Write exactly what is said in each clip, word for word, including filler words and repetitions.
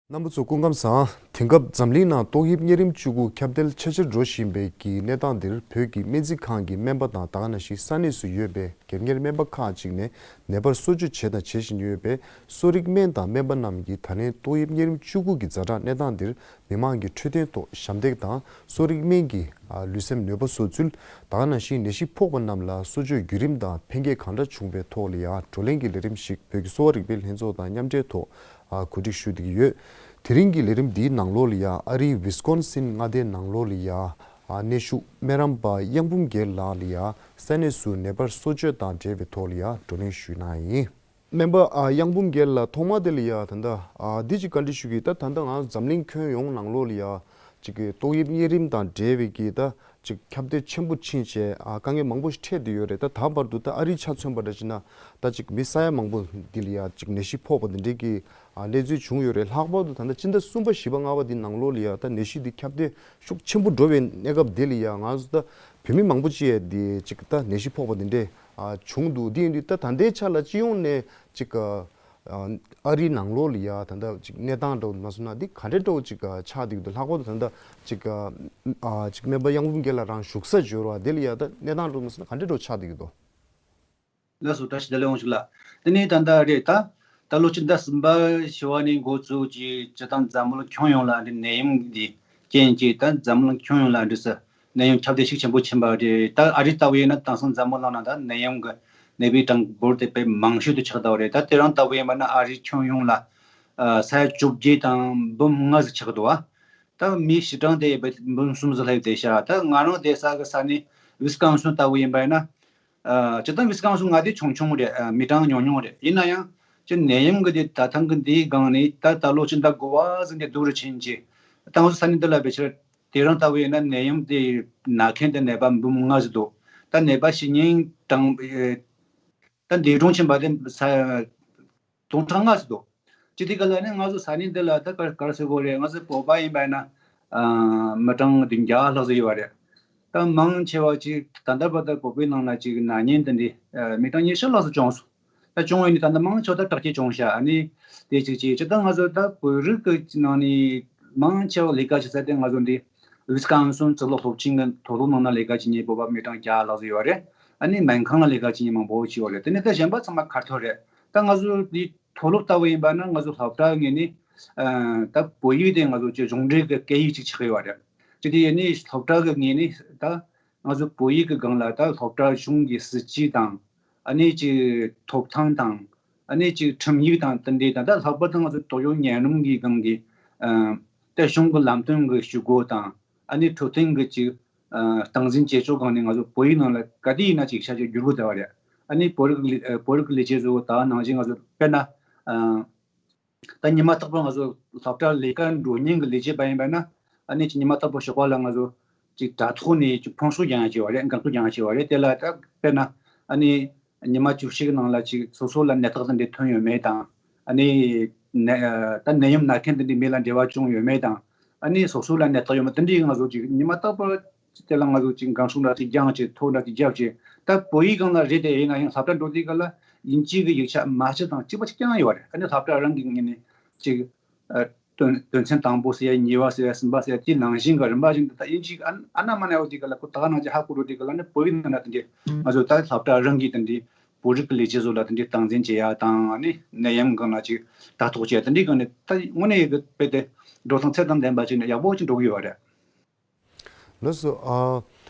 རྣམ་པ་ཚོ་སྐུ་ཁམས་བཟང་། དེང་སྐབས་འཛམ་གླིང་ནང་ཏོག་དབྱིབས་གཉན་རིམས་བཅུ་དགུ་ཁྱབ་གདལ་ཆེ་ཆེར་འགྲོ་བཞིན་པའི་གི་གནས་སྟངས་འདིར། བོད་ཀྱི་སྨན་རྩིས་ཁང་གི་སྨན་པ་དང་ད་ག་ནང་བཞིན་ས་གནས་སུ་ཡོད་པའི་སྒེར་གཉེར་སྨན་པ་ཁག་ཅིག་ནས་ནད་པར་གསོ་བཅོས་བྱས་དང་བྱེད་བཞིན་ཡོད་པའི་གསོ་རིག་སྨན་དང་སྨན་པ་རྣམས་ཀྱིས་ད་ལན་ཏོག་དབྱིབས་གཉན་རིམས་བཅུ་དགུ་གི་ཛ་དྲག་གནས་སྟངས་འདིར་མི་མང་གི་འཕྲོད་བསྟེན་ཐོག་ཞབས་འདེགས་དང་གསོ་རིག་སྨན་གྱི་ལུས་སེམས་ནུས་པ་གསོ་ཚུལ། ད་ག་ནང་བཞིན་ནད་གཞི་ཕོག་པ་རྣམས་ལ་གསོ་བཅོས་བརྒྱུད་རིམ་དང་ཕན་ཁེ་གང་འདྲ་བྱུང་བའི་ཐོག་ལ་ཡང་བགྲོ་གླེང་གི་ལས་རིམ་ཞིག་བོད་ཀྱི་གསོ་བ་རིག་པའི་ལྷན་ཚོགས་དང་མཉམ་འབྲེལ་ཐོག་གོ་སྒྲིག་ཞུ་བསྡད་ཀྱི་ཡོད། དེ་རིང་གི་ལས་རིམ་འདིའི་ནང་ལོགས་ལ་ཡང་ཨ་རིའི་ཝི་སི་ཀོན་སིན་མངའ་སྡེའི་ནང་ལོགས་ལ་ཡང་གནས་བཞུགས་སྨན་རམས་པ་གཡང་འབུམ་རྒྱལ་ལགས་ལ་ཡང་ས་གནས་སུ་ནད་པར་གསོ་བཅོས་དང་འབྲེལ་བའི་ཐོག་ལ་ཡང་བགྲོ་གླེང་ཞུས་གནང་ཡིན། སྨན་པ་ཨ་གཡང་འབུམ་རྒྱལ་ལགས། ཐོག་མ་དེ་ལ་ཡ་ད་ལྟ་ཨ་འདི་ཅིག་བཀའ་འདྲི་ཞུ་གི། ད་ད་ལྟ་ང་འཛམ་གླིང་ཁྱོན་ཡོངས་ནང་ལོགས་ལ་ཡ་ཅིག་གི་ཏོག་དབྱིབས་གཉན་རིམས་དང་འབྲེལ་བའི་གི་ད་ཅིག་ཁྱབ་གདལ་ཆེན་པོ་ཕྱིན་བྱས་ཨ་དཀའ་ངལ་མང་པོ་ཞིག་འཕྲད་བསྡད་ཡོད་རེད། ད་ད་བར་དུ་ད་ཨ་རིའི་ཆ་མཚོན་པ་འདྲ་བྱས་ན་ད་ཅིག་མི་ས་ཡ་མང་པོ་འདི་ལ་ཡ་ཅིག་ནད་གཞི་ཕོག་པ་འདི་འདྲའི་གི་ཨ་གནས་ཚུལ་བྱུང་ཡོད་རེད། ལྷག་པར་དུ་ད་ལྟ་སྤྱི་ཟླ་གསུམ་པ་བཞི་པ་ལྔ་པ་འདི་ནང་ལོགས་ལ་ཡ་ད་ནད་གཞི་འདི་ཁྱབ་གདལ་ཤུགས་ཆེན་པོ་འགྲོ་བའི་གནས་སྐབས་འདི་ལ་ཡ་ང་ཚོ་ད་བོད་མི་མང་པོ་ཅིག་ཡ་འདི་ཅིག་ད་ནད་གཞི་ཕོག་པ་འདི་འདྲའི་ཨ་བྱུང་འདུག། དེ་ཡིན་དུས་ད་ད་ལྟའི་ཆ་ལ་སྤྱི་ཡོངས་ནས་ཅིག་ཨ་ཨ་རིའི་ནང་ལོགས་ལ་ཡ་ད་ལྟ་ཅིག་གནས་སྟངས་འདྲ་བོ་མ་སོང་ན་འདི་ག་འདྲའི་འདྲ་བོ་ཅིག་ཆགས་བསྡད་ཀྱི་འདུག། ལྷག་པར་དུ་ད་ལྟ་ཅིག་ཨ་ཅིག་སྨན་པ་གཡང་འབུམ་རྒྱལ་ལགས་རང་བཞུགས་ས་བརྗོད་རོགས་དེ་ལ་ཡ་ད་གནས་སྟངས་འདྲ་བོ་མ་སོང་ན་ག་འདྲའི་འདྲ་བོ་ཆགས་བསྡད་ཀྱི་འདུག། ལགས་སོ། བཀྲ་ཤིས་བདེ་ལེགས་ཡོང་ཞིག་ལགས། དེ་ནས་ད་ལྟ་རེད། ད་ད་ལོ་སྤྱི་ཟླ་གསུམ་པ་བཞི་པ་ནས་འགོ་བཙུགས་ཀྱིས་སྤྱི་བཏང་འཛམ་བུ་གླིང་ཁྱོན་ཡོངས་ལ་འདི་ནད་ཡམས་འདི་རྐྱེན་གྱིས་ད་འཛམ་བུ་གླིང་ཁྱོན་ཡོངས་ལ་འདི་ས་ནད་ཡམས་ཁྱབ་གདལ་ཤུགས་ཆེན་པོ་ཕྱིན་པ་རེད། ད་ཨ་རི་ལྟ་བུ་ཡིན་ན་དེང་སང་འཛམ་བུ་གླིང་ནང་ད་ནད་ཡམས་ཀྱི་ནད་པའི་གྲངས་འབོར་དེ་དཔེ་མང་ཤོས་དུ་ཆགས་བསྡད་པ་རེད། ད་དེ་རིང་ལྟ་བུ་ཡིན་པ་ན་ཨ་རི་ཁྱོན་ཡོངས་ལ་ཨ་ས་ཡ་བཅོ་བརྒྱད་དང་འབུམ་ལྔ་ཙམ་ཆགས་འདུག་བ། ད་མིའི་ཤི་གྲངས་དེ་དཔེ་འབུམ་གསུམ་ཙམ་སླེབས་བསྡད་ཤག། ད་ང་རང་བསྡད་ས་གི་ས་གནས་ཝི་སི་ཀོན་སིན་ལྟ་བུ་ཡིན་པ་ཡིན་ན། ཨ་སྤྱིར་བཏང་ཝི་སི་ཀོན་སིན་མངའ་སྡེ་ཆུང་ཆུང་རེད། ཨ་མི་གྲངས་ཉུང་ཉུང་རེད། ཡིན་ན་ཡང་ཅི་ནད་ཡམས་ཀྱི་དེ་ད་ཐེངས་ཀྱི་འདིའི་སྒང་ནས་ད་ད་ལོ་སྤྱི་ཟླ་དགུ་པ་ཟིན་ཏེ་སྡུག་རུ་ཕྱིན་གྱི། ད་ང་ཚོ་ས་གནས་འདི་ལ་བེད་སྤྱོད་དེ་རིང་ལྟ་བུ་ཡིན་ན་ནད་ཡམས་དེ་ན་མཁན་དེ་ནད་པ་འབུམ་ལྔ་ཟིན་འདུག། ད་ནད་པ་ཤི་ཉེན་གྲངས་ད་འདས་གྲོངས་ཕྱིན་པ་དེ་ས་སྟོང་ཕྲག་ལྔ་ཟིན་འདུག། ཅི་སྟེ་ག་ལ་ནི་ང་ཚོ་ས་གནས་འདི་ལ་ད་ག་ག་རེ་ཟེར་དགོས་རེད། ང་ཚོ་བོད་པ་ཡིན་པ་ཡིན་ན་ཨ་མི་གྲངས་བདུན་བརྒྱ་ལྷག་ཙམ་ཡོད་པ་རེད། ད་མང་ཆེ་བ་ཅིག་ད་ལྟ་བར་དུ་བོད་པའི་ནང་ལ་ཅིག་ན་མཁན་དེ་འདྲའི་ཨ་མི་གྲངས་ཉི་ཤུ་ལྷག་ཙམ་བྱུང་སོང་། ད་བྱུང་བ་ཡིན་ན་ད་ལྟ་མང་ཆེ་བ་ད་དྲག་སྐྱེད་བྱུང་ཤག། ཨ་ནི་དེ་ཅིག་ཅིག་ཅི་ད་ང་ཚོ་ད་བོད་རིགས་ཀྱི་ནང་ནས་མང་ཆེ་བ་ལས་ཀ་བྱེད་ས་དེ་ང་ཚོ་འདི་ཝི་སི་ཀོན་སིན་གཙུག་ལག་སློབ་ཆེན་གྱི་མཐོ་སློབ་ནང་ན་ལས་ཀ་བྱེད་མཁན་བོད་པ་མི་གྲངས་བརྒྱ་ལྷག་ཙམ་ཡོད་པ་རེད། ཨ་ནི་སྨན་ཁང་ལ་ལས་ཀ་བྱེད་མཁན་མང་པོ་ཅིག་ཡོད་རེད། དེ་ནས་ད་གཞན་པ་ཚང་མ་ཁ་ཐོར་རེད། ད་ང་ཚོ་འདི་མཐོ་སློབ་ལྟ་བུ་ཡིན་པ་ན་ང་ཚོ་སློབ་གྲྭ་ངོས་ནས་ཨ་ད་བོད་ཡིག་དེ་ང་ཚོ་ཅིག་གཞུང་འབྲེལ་གྱི་སྐད་ཡིག་ཅིག་ཆགས་ཡོད་པ་རེད། ཅི་དེ་ཡིན་ནའི་སློབ་གྲྭ་གི་ངོས་ནས་ད་ང་ཚོ་བོད་ཡིག་གི་སྒང་ལ་ད་སློབ་གྲྭ་གཞུང་གི་སྲིད་ཇུས་དང་། ཨ་ནི་ཅིག་ཐོབ་ཐང་དང་། ཨ་ནི་ཅིག་ཁྲིམས་ཡིག་དང་དེ་འདྲའི་དང་། ད་ལྷག་པར་དུ་ང་ཚོ་ཏོག་དབྱིབས་གཉན་རིམས་ཀྱི་སྒང་གི་ཨ་ད་གཞུང་གི་ལམ་སྟོན་གྱི་ཞུ་སྒོ་དང་། ཨ་ནི་འཕྲོད་བསྟེན་གྱི་ཅིག་ཨ་སྟངས་འཛིན་བྱེད་ཕྱོགས་སྒང་ནས་ང་ཚོ་བོད་ཡིག་ནང་ལ་ག་དུས་ཡིན་ན་ཅིག་ཤ་ཅིག་བསྒྱུར་དགོས་བསྡད་པ་རེད། ཨ་ནི་བོད་རིགས་ལི་ཨ་བོད་རིགས་ཀྱི་ལས་བྱེད་ཚོ་ད་ནང་བཞིན་ང་ཚོ་དཔེར་ན་ཨ་ད་ཉི་མ་རྟག་པར་ང་ཚོ་སློབ་གྲྭར་ལས་ཀ་འགྲོ་མཁན་གྱི་ལས་བྱེད་པ་ཡིན་པ་ན། ཨ་ནི་ཅིག་ཉི་མ་རྟག་པར་ཞོགས་པ་ལ་ང་ཚོ་ཅིག་དྲ་ཐོག་ནས་ཅིག་ཕོན་སུ་རྒྱག་ཡ་བྱས་པ་རེད། འགན་ཁུར་རྒྱག་ཡ་བྱས་པ་རེད། དེ་ལ་ད་དཔེར་ན་ཨ་ནི་ཉི་མ་བཅུ་གཅིག་གི་ནང་ལ་ཅིག་སོ་སོ་ལ་ནད་རྟགས་དེ་འདྲ་ཐོན་ཡོད་མེད་དང་། ཨ་ནི་ནད་ད་ནད་ཡམས་ན་མཁན་དེ་འདྲའི་མི་ལ་འབྲེལ་བ་བྱུང་ཡོད་མེད་དང་། ཨ་ནི་སོ་སོ་ལ་ནད་རྟགས་ཡོད་མེད་དེ་འདྲའི་ང་ཚོ་ཅིག་ཉི་མ་རྟག་པར་དེ་ལ་ང་ཚོ་ཅིག་འགན་སྲུང་འདྲ་ཅིག་རྒྱག་ཅིག་ཐོ་འདྲ་ཅིག་རྒྱག་ཅིག། ད་བོད་ཡིག་སྒང་ལ་རེད་དེ། ཡིན་ན་ཡང་སློབ་གྲྭ་འགྲོ་དུས་སྐབས་ལ་དབྱིན་ཇི་གི་ཡིག་ཆ་མ་ཤེས་དང་གཅིག་པ་གཅིག་རྐྱང་ཡོད་རེད། ཨ་ནི་སློབ་གྲྭ་རང་གི་ངོས་ནས་ཅིག་ཨ་དོན་དོན་ཚན་དང་པོ་ཟེར་ཡ་གཉིས་པ་ཟེར་ཡ་གསུམ་པ་ཟེར་ཡ་དེ་ནང་བཞིན་གྱི་རིམ་པ་བཞིན་དུ་ད་དབྱིན་ཇི་ཨ་ཨ་ན་མ་ན་ཡོད་དུས་སྐབས་ལ་ཁོ་ད་ག་ནང་བཞིན་ཧ་གོ་འགྲོ་དུས་སྐབས་ལ་ནི་བོད་ཡིག་ནང་ན་དེ་འདྲའི་ང་ཚོ་ད་སློབ་གྲྭ་རང་གིས་དེ་འདྲའི་བོད་རིགས་ཀྱི་ལས་བྱེད་ཚོ་ལ་དེ་འདྲའི་སྟངས་འཛིན་བྱེད་ཡ་དང་། ཨ་ནི་ནད་ཡམས་སྒང་ལ་ཅིག་ལྟ་རྟོག་བྱེད་ཡ་དེ་འདྲའི་སྒང་ནས་ད་དངོས་གནས་ཡོད་གི་དཔེ་དེ་འགྲོ་སྟངས་ཚད་དང་ལྡན་པ་ཅིག་ནས་ཡག་པོ་ཅིག་འགྲོ་གི་ཡོད་པ་རེད། ལགས་སོ། ཨ་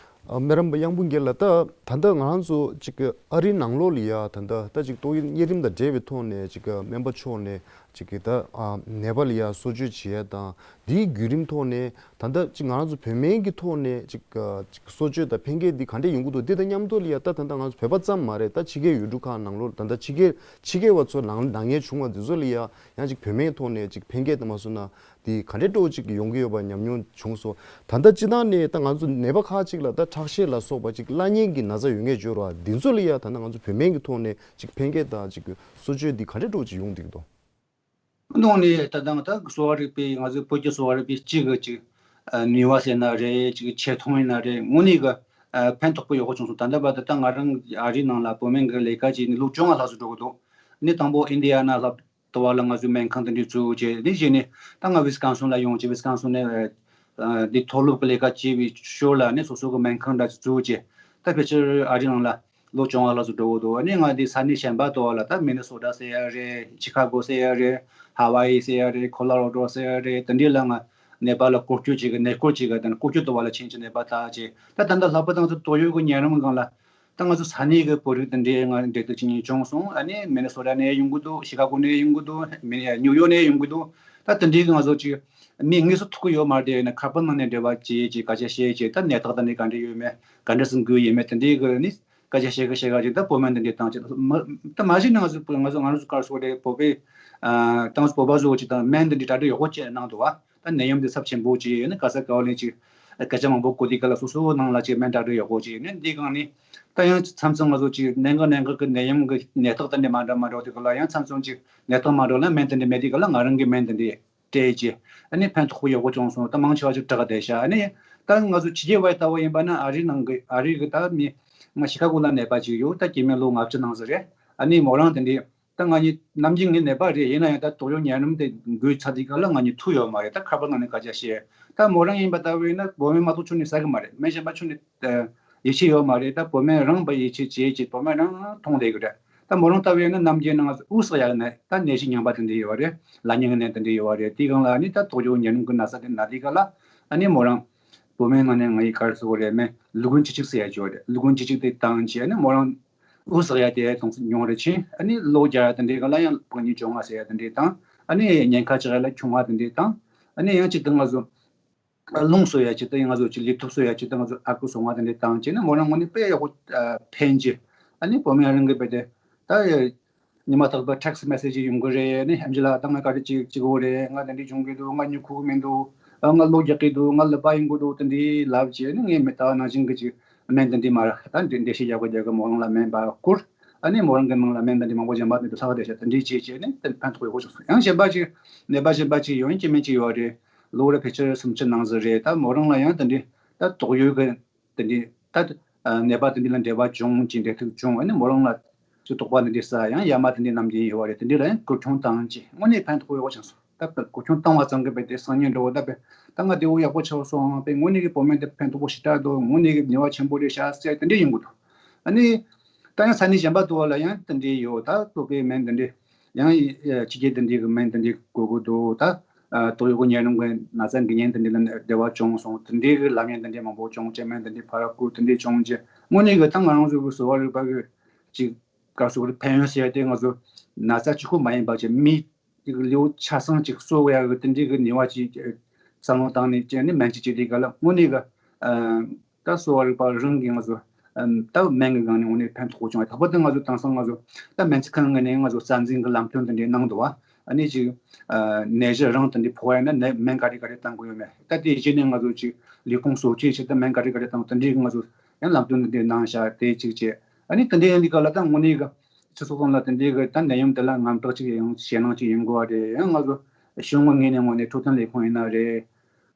ཨ་སྨན་རམས་པ་གཡང་འབུམ་རྒྱལ་ལགས། ད་ད་ལྟ་ང་རང་ཚོ་ཅིག་ཨ་རིའི་ནང་ལོགས་ལ་ཡ་ད་ལྟ་ད་ཅིག་ཏོག་དབྱིབས་གཉན་རིམས་དང་འབྲེལ་བའི་ཐོག་ནས་ཅིག་སྨན་པ་མཆོག་ནས་ཅིག་ད་ཨ་ནད་པ་ལ་ཡ་གསོ་བཅོས་བྱེད་ཡ་དང་། འདིའི་བརྒྱུད་རིམ་ཐོག་ནས་ད་ལྟ་ཅིག་ང་རང་ཚོ་བོད་སྨན་གྱི་ཐོག་ནས་ཅིག་ཨ་ཅིག་གསོ་བཅོས་དང་ཕན་ཁེ་འདི་ག་འདྲས་ཡོང་གི་འདུག། འདི་དང་མཉམ་དུ་ལ་ཡ་ད་ད་ལྟ་ང་ཚོ་བོད་པ་ཙམ་མ་རེད། ད་ཕྱི་རྒྱལ་ཡུལ་གྲུ་ཁག་ནང་ལོགས་ད་ལྟ་ཕྱི་རྒྱལ་ཕྱི་རྒྱལ་བ་ཚོ་ནང་ན་མཁན་བྱུང་བ་འདི་ཚོ་ལ་ཡ་ཡང་ཅིག་བོད་སྨན་ཐོག་ནས་ཅིག་ཕན་ཁེ་དང་མ་སོང་ན། དེ་ག་འདྲའི་འདྲ་བོ་ཅིག་ཡོང་གི་ཡོད་པ་ཉམས་མྱོང་བྱུང་སོང་། ད་ལྟ་སྤྱི་བཏང་ནས་ད་ང་ཚོ་ནད་པ་ཁག་ཅིག་ལ་ད་ཁྲག་ཤེད་ལ་སོགས་པ་ཅིག་བླ་གཉན་གྱི་ན་ཚ་ཡོད་མཁན་བརྗོད་རོགས། འདི་ཚོ་ལ་ཡ་ད་ལྟ་ང་ཚོ་བོད་སྨན་གྱི་ཐོག་ནས་ཅིག་ཕན་ཁེ་དང་ཅིག་གསོ་བཅོས་འདི་ག་འདྲའི་འདྲ་བོ་ཅིག་ཡོང་བསྡད་ཀྱི་འདུག། དངོས་གནས་ད་ལྟ་ད་གསོ་བ་རིག་པའི་ང་ཚོའི་བོད་ཀྱི་གསོ་བ་རིག་པའི་སྤྱི་གི་ཅིག་ནུས་པ་ཟེར་ན་རེད། ཅིག་ཆེ་མཐོང་ཡིན་ན་རེད། དངོས་གནས་གི་ཕན་ཐོགས་པོ་ཡག་པོ་བྱུང་སོང་། ད་ལྟ་བར་དུ་ད་ང་རང་ཨ་རིའི་ནང་ལ་བོད་སྨན་གྱི་ལས་ཀ་བྱས་ནས་ལོ་བཅོ་ལྔ་ལྷག་ཙམ་འགྲོ་གི་འདུག། ནི་དང་པོ་ཨིན་ཌི་ཡ་ན་ལ། ཏོ་བ་ལ་ང་ཚོའི་སྨན་ཁང་དེ་འདྲ་བཙུགས་བྱས། དེ་བཞིན་ནས་ད་ང་ཝི་སི་ཀོན་སིན་ལ་ཡོང་བྱས། ཝི་སི་ཀོན་སིན་ནས་ཨ་འདི་མཐོ་སློབ་ཀྱི་ལས་ཀ་བྱེད་པའི་ཞོར་ལ་ནས་སོ་སོ་གི་སྨན་ཁང་འདྲ་བཙུགས་བྱས། ད་ཕལ་ཆེར་ཨ་རི་ནང་ལ་ལོ་བཅོ་ལྔ་ལྷག་ཙམ་འགྲོ་གི་འདུག་ཨ་ནི་ང་འདི་ས་གནས་གཞན་པ་ཏོ་བ་ལ། ད་མི་ནི་སོ་ཊ་ཟེར་ཡ་རེད། ཆི་ཁ་གོ་ཟེར་ཡ་རེད། ཧ་ཝ་ཡི་ཟེར་ཡ་རེད། ཁོ་ལོ་ར་ཌོ་ཟེར་ཡ་རེད། དེ་འདྲ་ལ་ང་ནད་པ་ལ་སྐོར་སྐྱོད་བྱེད་ཀྱི། ནད་སྐོར་བྱེད་ཀྱི། དེ་ནས་སྐོར་སྐྱོད་ཏོ་བ་ལ་ཕྱིན་བྱས་ནད་པ་ཐག་བཅད། ད་ད་ལྟ་ལྷག་པར་དུ་ང་ཚོ་ཏོག་དབྱིབས་ཀྱི་ནད་རིམས་སྒང་ལ། ད་ང་ཚོ་ས་གནས་ཀྱི་བོད་རིགས་དེ་འདྲའི་ང་འབྲེལ་གཏུག་བྱེད་མཁན་བྱུང་སོང་། ཨ་ནི་མི་ནི་སོ་ཊ་ནས་ཡོང་གི་འདུག་ཤི་ཀ་གོ་ནས་ཡོང་གི་འདུག་མི་ནི་ནིའུ་ཡོག་ནས་ཡོང་གི་འདུག་ད་དེ་འདྲའི་ང་ཚོ་ཅིག་མི་དངོས་སུ་ཐུག་གི་ཡོད་མ་རེད། ཡིན་ན་ཁ་པར་ནང་ནས་འབྲེལ་བ་བྱེད་བྱས། སྐད་ཆ་བཤད་བྱས། ད་ནད་རྟགས་དེ་འདྲ་ག་འདྲ་ཡོད་མེད། ག་འདྲ་སེ་འགོས་ཡོད་མེད། དེ་འདྲའི་གི་ནི་སྐད་ཆ་བཤད་གི་བཤད་གི་བྱས། ད་བོད་སྨན་དེ་འདྲ་བཏང་བྱས། མ་ད་མ་གཞི་ནས་ང་ཚོ་ང་ཚོ་ང་ཚོ་ག་རེ་ཟེར་དགོས་རེད། བོད་པའི་ཨ་ད་ང་ཚོ་བོད་པ་ཚོ་ཅིག་ད་སྨན་དེ་འདྲ་གྲ་སྒྲིག་ཡག་པོ་བྱས་གནང་འདུག་བ། ད་ནད་ཡམས་དེ་ཚབས་ཆེན་པོ་ཅིག་ཡིན་ན། ག་ས་ག་བ་ལ་ཅིག་སྐད་ཆ་མང་པོ་གོ་དུས་སྒང་ལ་སོ་སོའི་ནང་ལ་ཅིག་སྨན་གྲ་སྒྲིག་ཡག་པོ་ཅིག་ཡིན་ན། འདི་སྒང་ནས་ད་ཡང་མཚམས་མཚམས་ང་ཚོ་ཅིག་གནད་འགག་གནད་འགག་གི་ནད་ཡམས་ཀྱི་ནད་རྟགས་དེ་འདྲ་མ་འདྲ་མ་འདྲ་བ་དེ་སྒང་ལ། ཡང་མཚམས་མཚམས་ཅིག་ནད་རྟགས་མ་འདྲ་ལ་སྨན་དེ་འདྲ་མེད་དུས་སྒང་ལ་ང་རང་གི་སྨན་དེ་འདྲ་སྤྲད་བྱས། ཨ་ནི་ཕན་ཐོགས་པོ་ཡག་པོ་བྱུང་སོང་། ད་མང་ཆེ་བ་ཅིག་དྲག་བསྡད་ཤག་ཨ་ནི་ད་ང་ཚོ་ཕྱི་རྒྱལ་བ་ལྟ་བུ་ཡིན་པ་ན། ཨ་རི་ནང་གི་ཨ་རི་གི་ད་མི་ང་ཤི་ཀ་གོ་ལ་ནད་པ་ཅིག་ཡོད། ད་སྐྱེས་དམན་ལོ་ལྔ་བཅུ་ནང་ཚོད་རེད། ཨ་ནི་མོ་རང་དེ་འདྲའི། ད་ང་གཉིས་ནམ་རྒྱུན་ངའི་ནད་པ་རེད། ཡིན་ན་ཡང་ད་ཏོག་དབྱིབས་ནད་རིམས་དེ་འགོས་ཚར་དུས་སྒང་ལ་ང་གཉིས་ཐུག་ཡོད་མ་རེད། ད་ཁ་པར་ནང་ནས་སྐད་ཆ་བཤད། ད་མོ་རང་ཡིན་པ་ལྟ་བུ་ཡིན་ན་བོད་སྨན་མ་གཏོགས་ཁྱོན་ནས་ཟ་གི་མ་རེད། སྨན་གཞན་པ་ཁྱོན་ནས་ཡིད་ཆེས་ཡོད་མ་རེད། ད་བོད་སྨན་རང་ལ་ཡིད་ཆེས་བྱེད་བྱས། བོད་སྨན་རང་འཐུང་བསྡད་གི་རེད། ད་མོ་རང་ལྟ་བུ་ཡིན་ན་ནམ་རྒྱུན་ནང་དབུགས་བསགས་ཡག་ནད། ད་ནད་གཞི་ཉམས་པ་དེ་འདྲ་ཡོད་རེད། ལག་གཉིས་ཀྱི་ནད་དེ་འདྲ་ཡོད་རེད། དེའི་སྒང་ལ་ཨ་ནི་ད་ཏོག་དབྱིབས་ནད་རིམས་ཀྱི་ན་ཚ་དེ་ན་དུས་སྒང་ལ། ཨ་ནི་མོ་རང་བོད་སྨན་ནང་ནས་ང་ཡི་ག་རེ་ཟེར་དགོས་རེད། སྨན་ལུ་གུ་ཨན་བཅུ་གཅིག་ཟེར་ཡག་ཅིག་ཡོད་རེད། ལུ་གུ་ཨན་བཅུ་གཅིག་དེ་བཏང་བྱས། ཨ་ནི་མོ་རང་དབུགས་བསགས་ཡག་དེ་དུས་ཚོད་ཉུང་རུ་ཕྱིན། ཨ་ནི་གློ་རྒྱག་ཡག་དེ་འདྲའི་སྒང་ལ་ཡང་བུ་གཉིས་བཅོ་ལྔ་ཟེར་ཡག་དེ་འདྲའི་བཏང་། ཨ་ནི་ཉེན་ཁ་ཆེ་ཡག་ལ་ཆུང་བ་དེ་འདྲའི་བཏང་། ཨ་ནི་ཡང་གཅིག་ཏུ་ང་ཚོ་རླུང་གསོ་ཡག་ཆེད་དུ། ང་ཚོ་ཅིག་ལུས་སྟོབས་གསོ་ཡག་ཆེད་དུ་ང་ཚོ་ཨ་ཁུ་སོ་ལྔ་དེ་འདྲ་བཏང་བྱས་ནས། མོ་རང་ངོས་ནས་དཔེ་ཡག་པོ་ཨ་ཕན་གྱི། ཨ་ནི་བོད་སྨན་རང་གི་དཔེ་དེ་ད་ཉི་མ་རྟག་པར་ཊེག་སི་མེ་སེ་ཇི་ཡོང་གི་རེད། ཨ་ནི་ཨེན་ཇི་ལ་ད་ང་ག་རེ་ཅིག་ཅིག་ཡོད་རེད། ང་དེ་འདྲ་བྱུང་གི་འདུག་ང་མྱི་ཁུག་མི་འདུག་ང་གློ་རྒྱག་གི་འདུག་ང་ལུད་པ་ཡོང་གི་འདུག་དེ་འདྲ་ལབ་བྱས་ནས། ངས་མི་ལྟ་བ་ནང་བཞིན་གྱི་ཅིག་སྨན་དེ་འདྲ་མར་ད་འགྲེལ་བཤད་རྒྱག་དགོས་རྒྱག་གི། མོ་རང་ལ་སྨན་པ་བསྐུར། ཨ་ནི་མོ་རང་གི་ནང་ལ་སྨན་དེ་འདྲ་མང་པོ་གཞན་པ་དེ་འདྲ་ལྷག་བསྡད་ཤག་དེ་འདྲ་བྱས་བྱས་ནས་དེ་ཕན་ཐོགས་ཡག་པོ་བྱུང་སོང་། ཡང་གཞན་པ་ཅིག་ནད་པ་གཞན་པ་ཅིག་ཡོད། སྐྱེས་དམན་ཅིག་ཡོད་རེད། ལོ་རེ་ཕལ་ཆེར་སུམ་ཅུ་ནང་ཚོད་རེད། ད་མོ་རང་ལ་ཡང་དེ་འདྲའི་ད་ཏོག་དབྱིབས་ཀྱི་དེ་འདྲའི་ད་ནད་པ་དེ་འདྲ་ལ་འབྲེལ་བ་བྱུང་ཅིག་འབྲེལ་གཏུག་བྱུང་། ཨ་ནི་མོ་རང་ལ་ཅིག་དོགས་པ་དེ་འདྲ་ཟ། ཡང་ཡ་མ་དེ་འདྲ་ནམ་རྒྱུན་ཡོད་རེད། དེ་འདྲ་ལ་ཡང་སྐུལ་སློང་བཏང་ཅིག་དངོས་གནས་ཕན་ཐོགས་ཡག་པོ་བྱུང་སོང་། ད་སྐུལ་སློང་བཏང་བ་ཙམ་གྱིས་དཔེ་དེ་སང་ཉིན་འགྲོ་བ་ད་དཔེ་ད་ང་བདེ་པོ་ཡག་པོ་ཆགས་སོང་། དཔེ་དངོས་གནས་ཀྱི་བོད་སྨན་དེ་ཕན་ཐོགས་པོ་ཞེ་དྲག་འདུག་དངོས་གནས་ཀྱི་ནུས་པ་ཆེན་པོ་རེད་ཤག་ཟེར་དེ་འདྲ་ཡོང་གི་འདུག་ཨ་ནི་ད་ཡང་ས་གནས་གཞན་པ་དུ་བ་ལ་ཡང་དེ་འདྲ་ཡོད། ད་བོད་པའི་སྨན་དེ་འདྲ་ཡང་ཕྱི་རྒྱལ་དེ་འདྲའི་གི་སྨན་དེ་འདྲ་དགོས་ཀྱི་འདུག་ད་ཏོག་དབྱིབས་ཀྱི་ནད་རིམས་ཀྱི་ན་ཚ་འགོས་མཁན་དེ་འདྲ་ལ་འབྲེལ་བ་བྱུང་སོང་། དེ་འདྲའི་གི་ལབ་མཁན་དེ་འདྲ་མང་པོ་བྱུང་བྱས། སྨན་དེ་འདྲ་ཕར་བསྐུར། དེ་འདྲ་བྱུང་བྱས། དངོས་གནས་གི་ད་ང་རང་ཚོ་གི་གསོ་བ་རིག་པ་གི་ཅིག་ག་རེ་ཟེར་དགོས་རེད། ཕན་ཡོན་ཟེར་ཡ་དེ་ང་ཚོ་ན་ཚ་གཅིག་པོ་མ་ཡིན་པ་ཅིག་མི་ཅིག་ལུས་ཆ་ཚང་ཅིག་གསོ་ཡག་གི་དེ་འདྲའི་གི་ནུས་པ་ཅིག་བསམ་བློ་བཏང་ནས་བྱས་ནས་སྨན་ཅིག་བྱེད་དུས་སྒང་ལ་དངོས་གནས་གི་ཨ་ད་གསོ་བ་རིག་པ་རང་གིས་ང་ཚོ་ཨ་ད་སྨན་གི་སྒང་ནས་དངོས་གནས་ཕན་ཐོགས་པོ་བྱུང་བ། ལྷག་པར་དུ་ང་ཚོ་དེང་སང་ང་ཚོ་ད་སྨན་རྩིས་ཁང་གི་ནས་ང་ཚོ་རྩ་འཛིན་གི་ལམ་སྟོན་དེ་འདྲའི་གནང་འདུག་བ། ཨ་ནི་ཅིག་ཨ་ནད་གཞི་རང་དེ་འདྲའི་ཕོག་ཡ་ན་ནད་སྨན་ག་རེ་ག་རེ་བཏང་དགོས་ཡོད་མེད། ད་དེ་རྗེས་ནས་ང་ཚོ་ཅིག་ལུས་ཕུང་གསོ་བཅོས་བྱེད་ད་སྨན་ག་རེ་ག་རེ་བཏང་། དེ་འདྲའི་གི་ང་ཚོ་ཡང་ལམ་སྟོན་དེ་འདྲའི་གནང་བཞག་དེ་གཅིག་བྱས། ཨ་ནི་དེ་འདྲའི་ཡིན་དུས་སྒང་ལ་ད་དངོས་གནས་གི་སྤྱི་ཚོགས་ཁོངས་ལ་དེ་འདྲའི་གི་ད་ནད་ཡམས་དེ་ལ་དངངས་སྐྲག་ཅིག་ཡོང་ཞེད་སྣང་ཅིག་ཡོང་དགོས་པ་རེད། ཡང་ང་ཚོ་གཞུང་གི་ངོས་ནས་དངོས་གནས་འཕྲོད་བསྟེན་ལས་ཁུངས་ཡིན་ན་རེད།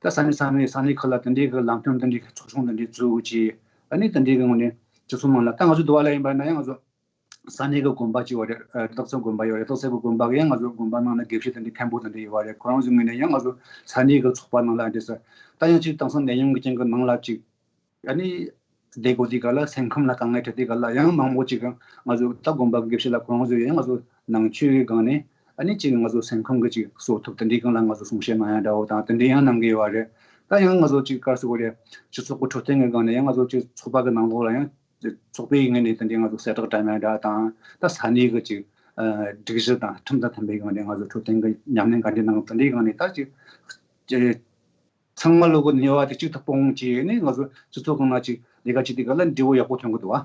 ད་ས་གནས་ས་གནས་ས་གནས་ཁག་ལ་དེ་འདྲའི་གི་ལམ་སྟོན་དེ་འདྲའི་གི་ཚོགས་ཆུང་དེ་འདྲའི་བཙུགས་ཀྱིས། ཨ་ནི་དེ་འདྲའི་གི་དངོས་གནས་སྤྱི་ཚོགས་ནང་ལ། ད་ང་ཚོ་འདི་བ་ལ་ཡིན་པ་ན་ཡང་ང་ཚོ་ས་གནས་གི་དགོན་པ་ཅིག་ཡོད་རེད། ཨ་སྟག་འཚེར་དགོན་པ་ཡོད་རེད། སྟག་འཚེར་གི་དགོན་པ་གི་ཡང་ང་ཚོ་དགོན་པ་ནང་ལ་དགེ་བཤེས་དེ་འདྲའི་མཁན་པོ་དེ་འདྲ་ཡོད་རེད། ཁོ་རང་ཚོའི་ངོས་ནས་ཡང་ང་ཚོ་ས་གནས་གི་ཚོགས་པ་ནང་ལ་འདྲ་ས། ད་ཡང་ཅིག་དེང་སང་ནད་ཡམས་ཀྱི་རྐྱེན་གྱིས་ནང་ལ་ཅིག་ཨ་ནི་བསྡད་དགོས་དུས་སྒང་ལ་སེམས་ཁམས་ལ་དཀའ་ངལ་འཕྲད་དུས་སྒང་ལ་ཡང་མང་པོ་ཅིག་གིས་ང་ཚོ་ད་དགོན་པ་གི་དགེ་བཤེས་ལགས་ཁོ་རང་ཚོས་ཡང་ང་ཚོ་ནང་ཆོས་ཀྱི་སྒང་ནས་ཨ་ནི་ཅིག་ང་ཚོ་སེམས་ཁམས་ཀྱི་ཅིག་གསོ་ཐབས་དེ་འདྲའི་སྒང་ལ་ང་ཚོ་གསུང་བཤད་གནང་ཡ་འདྲ་བོ་དང་དེ་འདྲའི་ཡང་གནང་གི་ཡོད་རེད། ད་ཡང་ང་ཚོ་ཅིག་ག་རེ་ཟེར་དགོས་རེད། སྤྱི་ཚོགས་ཀྱི་འཕྲོད་བསྟེན་གྱི་སྒང་ནས་ཡང་ང་ཚོ་ཅིག་ཚོགས་པ་གི་ནང་ལོགས་ལ་ཡང་ཚོགས་པའི་ངོས་ནས་དེ་འདྲའི་ང་ཚོ་གསལ་བསྒྲགས་བཀྲམ་ཡ་འདྲ་དང་། ད་ས་གནས་ཀྱི་ཅིག་ཨ་སྒྲིག་གཞི་དང་ཁྲིམས་དང་མཐུན་པའི་སྒང་ནས་ང་ཚོ་འཕྲོད་བསྟེན་གྱི་ཉམས་ལེན་ག་འདྲ་གནང་། དེ་འདྲའི་སྒང་ནས་ད་ཅིག་ཅིག་ཚང་མ་ལོག་གི་ནུས་པ་དེ་གཅིག་ཏུ་སྤུངས་བྱས་ནས་ང་ཚོ་སྤྱི་ཚོགས་སྒང་ལ་ཅིག་ལས་ཀ་བྱེད་དུས་སྒང་ལ་འབྲས་བུ་ཡག་པོ་ཐོན་གི་འདུག་བ།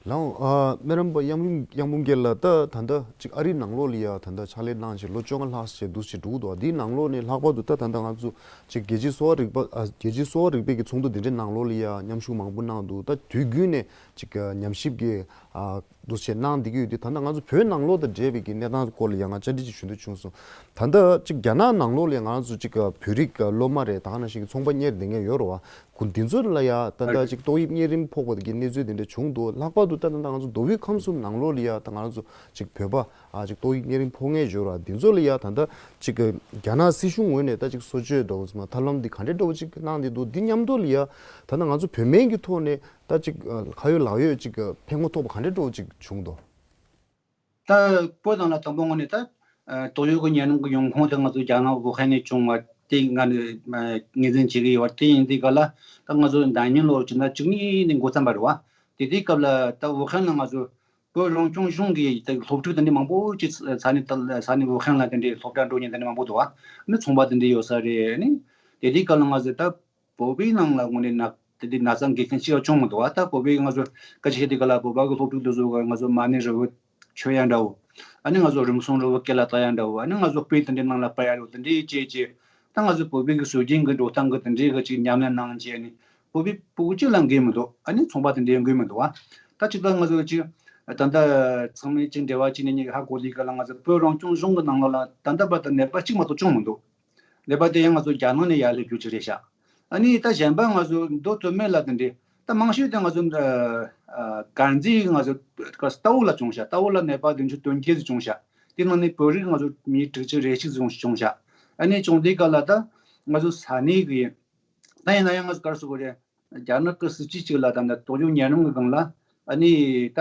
ལགས་འོང་། ཨ་སྨན་རམས་པ་གཡང་འབུམ་གཡང་འབུམ་རྒྱལ་ལགས། ད་ད་ལྟ་ཅིག་ཨ་རིའི་ནང་ལོགས་ལ་ཡ་ད་ལྟ་ཕྱག་ལས་གནང་བྱས་ལོ་བཅོ་ལྔ་ལྷག་ཙམ་འདུག་སེ་འགྲོ་གི་འདུག་བ། འདིའི་ནང་ལོགས་ནས་ལྷག་པར་དུ་ད་ད་ལྟ་ང་ཚོ་ཅིག་རྒྱལ་སྤྱིའི་གསོ་བ་རིག་པ་ཨ་རྒྱལ་སྤྱིའི་གསོ་བ་རིག་པའི་གི་ཚོགས་འདུ་འདི་འདྲའི་ནང་ལོགས་ལ་ཡ་མཉམ་ཞུགས་མང་པོ་གནང་འདུག་ད་དུས་རྒྱུན་ནས་ཅིག་ཉམས་ཞིབ་ཀྱི་ཨ་འདུག་སེ་གནང་བསྡད་ཀྱི་ཡོད་དུས། ད་ལྟ་ང་ཚོ་བོད་ནང་ལོགས་དང་འབྲེལ་བའི་གི་གནས་སྟངས་སྐོར་ལ་ཡང་ང་བཅར་འདྲི་ཅིག་ཞུ་འདོད་བྱུང་སོང་། ད་ལྟ་ཅིག་རྒྱ་ནག་ནང་ལོགས་ལ་ཡང་ང་ཚོ་ཅིག་བོད་རིགས་སློབ་མ་རེད། ད་ག་ནང་བཞིན་གྱི་ཚོང་པ་གཉེར་བསྡད་མཁན་ཡོད་རེད་བ། ཁོ་འདི་ཚོ་ལ་ཡ་ད་ལྟ་ཅིག་ཏོག་དབྱིབས་གཉན་རིམས་ཕོག་པ་གི་གནས་ཚུལ་དེ་འདྲ་བྱུང་འདུག། ལྷག་པར་དུ་ད་ད་ང་ཚོ་མདོ་དབུས་ཁམས་གསུམ་ནང་ལོགས་ལ་ཡ་ད་ང་ཚོ་ཅིག་བོད་པ་ཨ་ཅིག་ཏོག་དབྱིབས་གཉན་རིམས་ཕོག་མཁན་ཡོད་ར། འདི་ཚོ་ལ་ཡ་ད་ལྟ་ཅིག་རྒྱ་ནག་སྲིད་གཞུང་ངོས་ནས་ད་ཅིག་གསོ་བཅོས་འདྲ་བོ་ཚོ་མ་ཐབས་ལམ་འདི་ག་འདྲ་འདྲ་བོ་ཅིག་གནང་བསྡད་འདུག། འདི་མཉམ་དུ་ལ་ཡ་ད་ལྟ་ང་ཚོ་བོད་སྨན་གྱི་ཐོག་ནས་ད་ཅིག་ཁ་ཡོད་ལག་ཡོད་ཅིག་ཕན་ཐོགས་པ་ག་འདྲ་འདྲ་བོ་ཅིག་བྱུང་འདུག། ད་བོད་ནང་ལ་དང་པོ་ངོས་ནས་ད་ཏོག་དབྱིབས་ཀྱི་ཉེན་རིམས་ཀྱི་ཡོང་ཁུངས་དེ་ང་ཚོ་རྒྱ་ནག་ཝུ་ཧན་ནས་བྱུང་བ་དེ་ང་ནས་ངོས་འཛིན་བྱེད་ཀྱི་ཡོད་པ་དེ་ཡིན་དུས་ག་ལ་ད་ང་ཚོ་ཟླ་ཉིན་ལོར་བྱས་ན་བཅུ་གཉིས་ནས་འགོ་བརྩམས་པ་རེད་བ། དེ་དུས་སྐབས་ལ་ད་ཝུ་ཧན་ལ་ང་ཚོ་བོད་རང་སྐྱོང་གཞུང་གིས་ད་སློབ་ཕྲུག་དེ་འདྲ་མང་པོ་ཅིག་ས་གནས་ད་ས་གནས་ཝུ་ཧན་ལ་དེ་འདྲའི་སློབ་གྲྭ་འགྲོ་མཁན་དེ་འདྲ་མང་པོ་འདུག་བ། ནི་ཚོང་པ་དེ་འདྲ་ཡོད་ས་རེད། ནི་དེ་དུས་སྐབས་ལ་ང་ཚོ་ད་བོད་པའི་ནང་ལ་དངོས་གནས་ན་དེ་འདྲའི་ན་ཚ་འགོས་མཁན་ཅིག་ཡང་བྱུང་མི་འདུག་བ། ད་བོད་པའི་ང་ཚོ་སྐད་ཆ་བཤད་དུས་ག་ལ་བོད་པ་གི་སློབ་ཕྲུག་དེ་ཚོ་ག་ང་ཚོ་མ་ཎི་རེ་བོ་མཆོད་ཡ་འདྲ་བོ། ཨ་ནི་ང་ཚོ་རིམས་སྲུང་རེ་བོ་སྐེ་ལ་བཏགས་ཡ་འདྲ་བོ། ཨ་ནི་ང་ཚོ་དཔེ་དེ་འདྲའི་ནང་ལ་སྤར་ཡ་རེ་བོ་དེ་འདྲའི་བྱས་བྱས། ད་ང་ཚོ་བོད་པའི་གི་སྲོལ་རྒྱུན་གི་འགྲོ་སྟངས་གི་དེ་འདྲའི་གི་ཅིག་ཉམས་ལེན་གནང་བྱས་ནས་བོད་པའི་ཕྲུ་གུ་གཅིག་ལ་འགོས་མི་འདུག། ཨ་ནི་ཚོང་པ་དེ་འདྲའི་འགོས་མི་འདུག་བ། ད་ཅིག་ད་ང་ཚོ་ཅིག་ད་ལྟ་ཚང་མས་ཅིག་འབྲེལ་བ་བྱས་ནས་ཉིད་ཧ་གོ་དུས་ག་ལ་ང་ཚོ་བོད་རང་སྐྱོང་གཞུང་གི་ནང་ལོགས་ལ་ད་ལྟ་བར་དུ་ནད་པ་གཅིག་མ་གཏོགས་བྱུང་མི་འདུག། ནད་པ་དེ་ཡང་ང་ཚོ་རྒྱ་ནག་ནས་ཡར་སླེབས་རྒྱུ་ཅིག་རེད་ཤག། ཨ་ནི་ད་གཞན་པ་ང་ཚོ་མདོ་སྟོད་སྨད་ལ་དེ་འདྲའི་ད་མང་ཤོས་དེ་ང་ཚོ་དཀར་མཛེས་ང་ཚོ་རྟ་བོ་ལ་བྱུང་ཤག། རྟ་བོ་ལ་ནད་པ་བདུན་ཅུ་དོན་བརྒྱད་ཙམ་བྱུང་ཤག། དེ་ནང་ནས་བོད་རིགས་ང་ཚོ་མི་དྲུག་ཅུ་རེ་གཅིག་ཙམ་བྱུང་ཤག། ཨ་ནི་བྱུང་དུས་ག་ལ་ད་ང་ཚོ་ས་གནས་གི་ད་ཡིན་ན་ཡང་ང་ཚོ་ག་རེ་ཟེར་དགོས་རེད། རྒྱ་ནག་གི་སྲིད་ཇུས་གཅིག་ལ་ད་ནི་ཏོག་དབྱིབས་ཉེ་རིམས་ཀྱི་སྒང་ལ་ཨ་ནི་ད་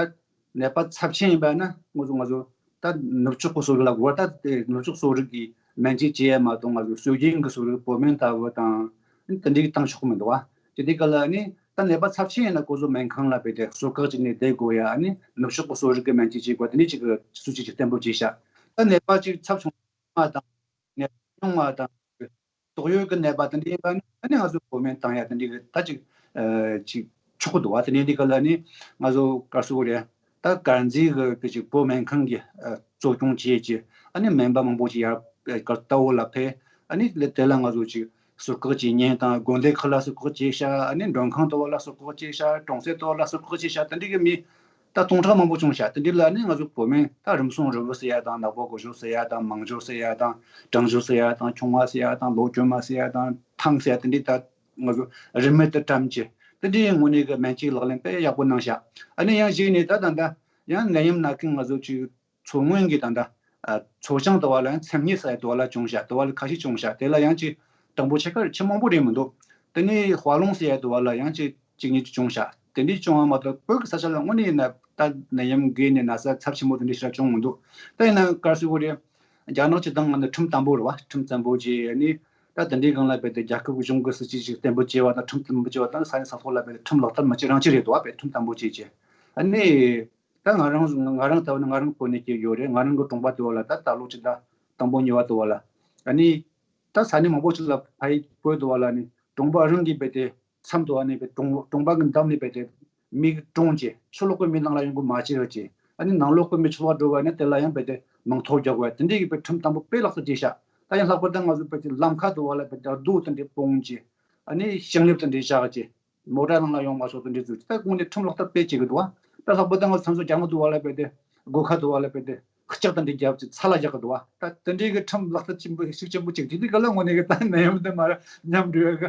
ནད་པ་ཚབས་ཆེན་ཡིན་པ་ན་ང་ཚོ་ང་ཚོ་ད་ནུབ་ཕྱོགས་ཀྱི་གསོ་རིག་ལ་དགོས་པ། ད་དེ་ནུབ་ཕྱོགས་གསོ་རིག་གི་སྨན་བཅོས་བྱེད་ཡ་མ་གཏོགས་ང་ཚོ་སྲོལ་རྒྱུན་གྱི་གསོ་རིག་བོད་སྨན་ལྟ་བུ་དང་དེ་འདྲའི་བཏང་ཆོག་གི་མི་འདུག་བ། དེ་དེ་ག་ལ་ཨ་ནི་ད་ནད་པ་ཚབས་ཆེན་ཡིན་ན་ཁོ་ཚོ་སྨན་ཁང་ལ་བསྡད་དེ་གསོ་བཀག་བྱས་ནས་བསྡད་དགོས་ཡ། ཨ་ནི་ནུབ་ཕྱོགས་ཀྱི་གསོ་རིག་གི་སྨན་བཅོས་བྱེད་དགོས། དེ་འདྲའི་ཅིག་གི་སྲིད་ཇུས་ཅིག་བརྟན་པོ་བྱས་ཤག། ད་ནད་པ་ཅིག་ཚབས་ཆུང་བ་དང་ནད་པ་ཉུང་བ་དང་། ཏོག་དབྱིབས་ཀྱི་ནད་པ་དེ་འདྲ་ཡིན་པ་ནི་ཨ་ནི་ང་ཚོ་བོད་སྨན་བཏང་ཡ་དེ་འདྲ་གི་ད་ཅིག་ཨ་ཅིག་ཆོག་གི་འདུག་བ། དེ་འདྲ་འདི་ག་ལ་ནི་ང་ཚོ་ག་རེ་ཟེར་དགོས་རེད། ད་དཀར་མཛེས་གི་དེ་ཅིག་བོད་སྨན་ཁང་གི་ཨ་གཙོ་སྐྱོང་བྱས་ཀྱི་ཨ་ནི་སྨན་པ་མང་པོ་ཅིག་ཡར་ཨ་རྟ་བོ་ལ་ཕེབས། ཨ་ནི་དེ་ལ་ང་ཚོ་ཅིག་གསོལ་ཁ་བྱེད་མཁན་དང་དགོན་སྡེ་ཁག་ལ་གསོལ་ཁ་བྱས་ཤག། ཨ་ནི་མགྲོན་ཁང་དེ་བ་ལ་གསོལ་ཁ་བྱས་ཤག། གྲོང་གསེབ་དེ་བ་ལ་གསོལ་ཁ་བྱས་ཤག། དེ་འདྲ་གི་མི་ད་སྟོང་ཕྲག་མང་པོ་བྱུང་ཤག། དེ་འདྲ་ལ་ནི་ང་ཚོ་བོད་སྨན་ད་རིམས་སྲུང་རིལ་བུ་ཟེར་ཡ་དང་ནག་པོ་གོ་ཞོ་ཟེར་ཡ་དང་མང་ཇོ་ཟེར་ཡ་དང་གྲང་ཞོ་ཟེར་ཡ་དང་ཁྱུང་བ་ཟེར་ཡ་དང་ལོ་གྱོན་མ་ཟེར་ཡ་དང་ཐང་ཟེར་ཡ་དེ་འདྲ་ད་ང་ཚོ་རིན་མེད་དུ་བཀྲམ་གྱི་དེ་འདྲའི་ངོས་ནས་གི་སྨན་བཅོས་ལག་ལེན་དཔེ་ཡག་པོ་གནང་ཤག། ཨ་ནི་ཡང་གཞིགས་ནས་ད་ད་ད་ཡང་ནད་ཡམས་ན་མཁན་ང་ཚོ་ཅིག་མཚོ་སྔོན་གྱི་ད་ད་མཚོ་བྱང་དུ་བ་ལ་ཡང་མཚན་སྙན་ཟེར་ཡ་དུ་བ་ལ་བྱུང་ཤག། དུ་བ་ལ་ཁ་ཤས་བྱུང་ཤག། དེ་ལ་ཡང་ཅིག་དང་པོ་ཆེ་ཁར་ཆེ་མང་པོ་རེད་མི་འདུག། དེ་ནས་དཔའ་ལུང་ཟེར་ཡ་དུ་བ་ལ་ཡང་ཅིག་གཅིག་གཉིས་ཅིག་བྱུང་ཤག། དེ་འདྲའི་བྱུང་བ་མ་གཏོགས་བོད་ཀྱི་ས་ཆ་ལ་དངོས་གནས་ཡིན་ན་ད་ནད་ཡམས་འགོས་ནས་ན་ཚ་ཚབས་ཆེན་པོ་དེ་འདྲའི་ཞིག་ལ་བྱུང་མི་འདུག། ད་ཡིན་ན་ག་རེ་ཟེར་དགོས་རེད། རྒྱ་ནག་སྤྱི་བཏང་ང་ནི་ཁྲིམས་དམ་པོ་རེད་བ། ཁྲིམས་དམ་པོ་བྱས་ནས་ད་དེ་འདྲའི་སྒང་ལ་རྦད་དེ་རྒྱལ་ཁབ་ཀྱི་གཞུང་གི་སྲིད་ཇུས་ཅིག་བརྟན་པོ་བྱས་པ་དང་ཁྲིམས་དམ་པོ་བྱས་པ་དང་ས་གནས་ས་ཐོག་ལ་རྦད་དེ་ཁྲིམས་ལག་བསྟར་མི་བྱེད་རང་བྱེད་རེད་འདུག་བ། རྦད་ཁྲིམས་དམ་པོ་བྱས་བྱས་ཨ་ནི། ད་ང་རང་ང་རང་ལྟ་བུ་ནི་ང་རང་བོད་ནས་སྐྱེས་ཡོད་རེད། ང་རང་གི་གྲོང་པ་དེ་བ་ལ་ད་ད་ལོ་གཅིག་ད་དང་པོ་ཉེ་བ་དེ་བ་ལ་ཨ་ནི་ད་ས་གནས་མང་པོ་ཅིག་ལ་ཕ་ཡི་བོད་དེ་བ་ལ་ནི་གྲོང་པ་རང་གིས་རྦད་དེ་མཚམས་དེ་བ་ནས་རྦད་གྲོང་གྲོང་པ་གི་འདབས་ནས་རྦད་དེ་མི་གི་གྲོངས་ཀྱི་ཕྱི་ལོགས་གི་མི་ནང་ལ་ཡོང་གི་མ་བྱེད་ར་ཅི། ཨ་ནི་ནང་ལོགས་གི་མི་ཕྱི་ལོགས་འགྲོ་བ་ནི་དེ་ལ་ཡང་རྦད་དེ་མིང་ཐོ་རྒྱག་དགོས་དེ་འདྲའི་གི་རྦད་ཁྲིམས་དམ་པོ་དཔེ་ལག་བསྟར་བྱས་ཤག། ད་ཡང་ལྷག་པར་དུ་ང་ཚོ་རྦད་དེ་ལམ་ཁ་དེ་བ་ལ་རྦད་དེ་རྡོ་དེ་འདྲའི་སྤུངས་ཀྱི་ཨ་ནི་ཤིང་ལེབ་དེ་འདྲའི་བཞག་ཀྱི། མོ་ཊ་ནང་ལ་ཡོང་མ་ཆོག་དེ་འདྲའི་ཚུལ་ད་དངོས་གནས་ཁྲིམས་ལག་བསྟར་དཔེ་བྱེད་ཀྱི་འདུག་བ། ད་ལྷག་པར་དུ་ང་ཚོ་ཚང་ཚོ་རྒྱ་ནག་དུ་བ་ལ་རྦད་དེ་སྒོ་ཁ་དུ་བ་ལ་རྦད་དེ་ལྕགས་དེ་འདྲའི་རྒྱབ་ཀྱི་ཚ་ལ་རྒྱག་གི་འདུག་བ། ད་དེ་འདྲའི་གི་ཁྲིམས་ལག་བསྟར་ཆེན་པོ་ཤུགས་ཆེན་པོ་བྱེད་དེ་དེ་ག་ལ་དངོས་གནས་གི་ད་ནད་ཡམས་དེ་མར་མཉམ་འགྲོ་ཡ་གི་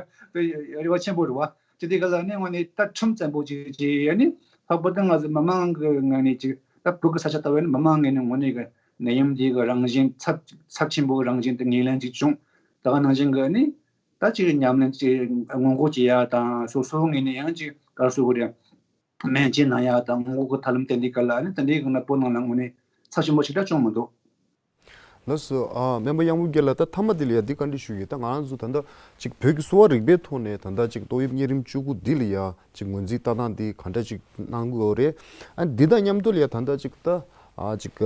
རེ་བ་ཆེན་པོ་རེད་བ། དེ་དེ་ག་ལ་ནི་དངོས་གནས་ད་ཁྲིམས་བཙན་པོ་བྱེད་ཀྱི་ཡ་ནི་ལྷག་པར་དུ་ང་ཚོ་མི་མང་གི་ངོས་ནས་ཅིག་ད་བོད་ཀྱི་ས་ཆ་ལྟ་བུ་ཡ་ནི་མི་མང་ངོས་ནས་དངོས་གནས་གི་ནད་ཡམས་འདི་གི་རང་བཞིན་ཚབས་ཚབས་ཆེན་པོ་རང་བཞིན་དུ་ངོས་ལེན་ཅིག་བྱུང་། ད་ག་ནང་བཞིན་གི་ནི། ད་ཅིག་ཉམས་ལེན་ཅིག་སྔོན་འགོག་བྱེད་ཡ་དང་སོ་སོའི་ངོས་ནས་ཡང་ཅིག་ག་རེ་ཟེར་དགོས་རེད། སྨན་བཅོས་གནང་ཡ་དང་སྔོན་འགོག་གི་ཐབས་ལམ་དེ་འདྲའི་སྐོར་ལ་ནི་དེ་འདྲའི་སྒང་ལ་བོད་ནང་ལ་དངོས་གནས་ཚབས་ཆེན་པོ་ཞིག་ད་བྱུང་མི་འདུག། ལགས་སོ། ཨ་སྨན་པ་གཡང་འབུམ་རྒྱལ་ལགས། ད་མཐའ་མ་འདི་ལ་ཡ་འདི་བཀའ་འདྲི་ཞུ་གི་ཡོད། ད་ང་རང་ཚོ་ད་ལྟ་ཅིག་བོད་ཀྱི་གསོ་བ་རིག་པའི་ཐོག་ནས་ད་ལྟ་ཅིག་ཏོག་དབྱིབས་གཉན་རིམས་བཅུ་དགུ་འདི་ལ་ཡ་ཅིག་ངོས་འཛིན་ལྟ་སྟངས་འདི་ག་འདྲ་ཅིག་གནང་གི་ཡོད་རེད། ཨ་འདི་དང་མཉམ་དུ་ལ་ཡ་ད་ལྟ་ཅིག་ད་ཨ་ཅིག་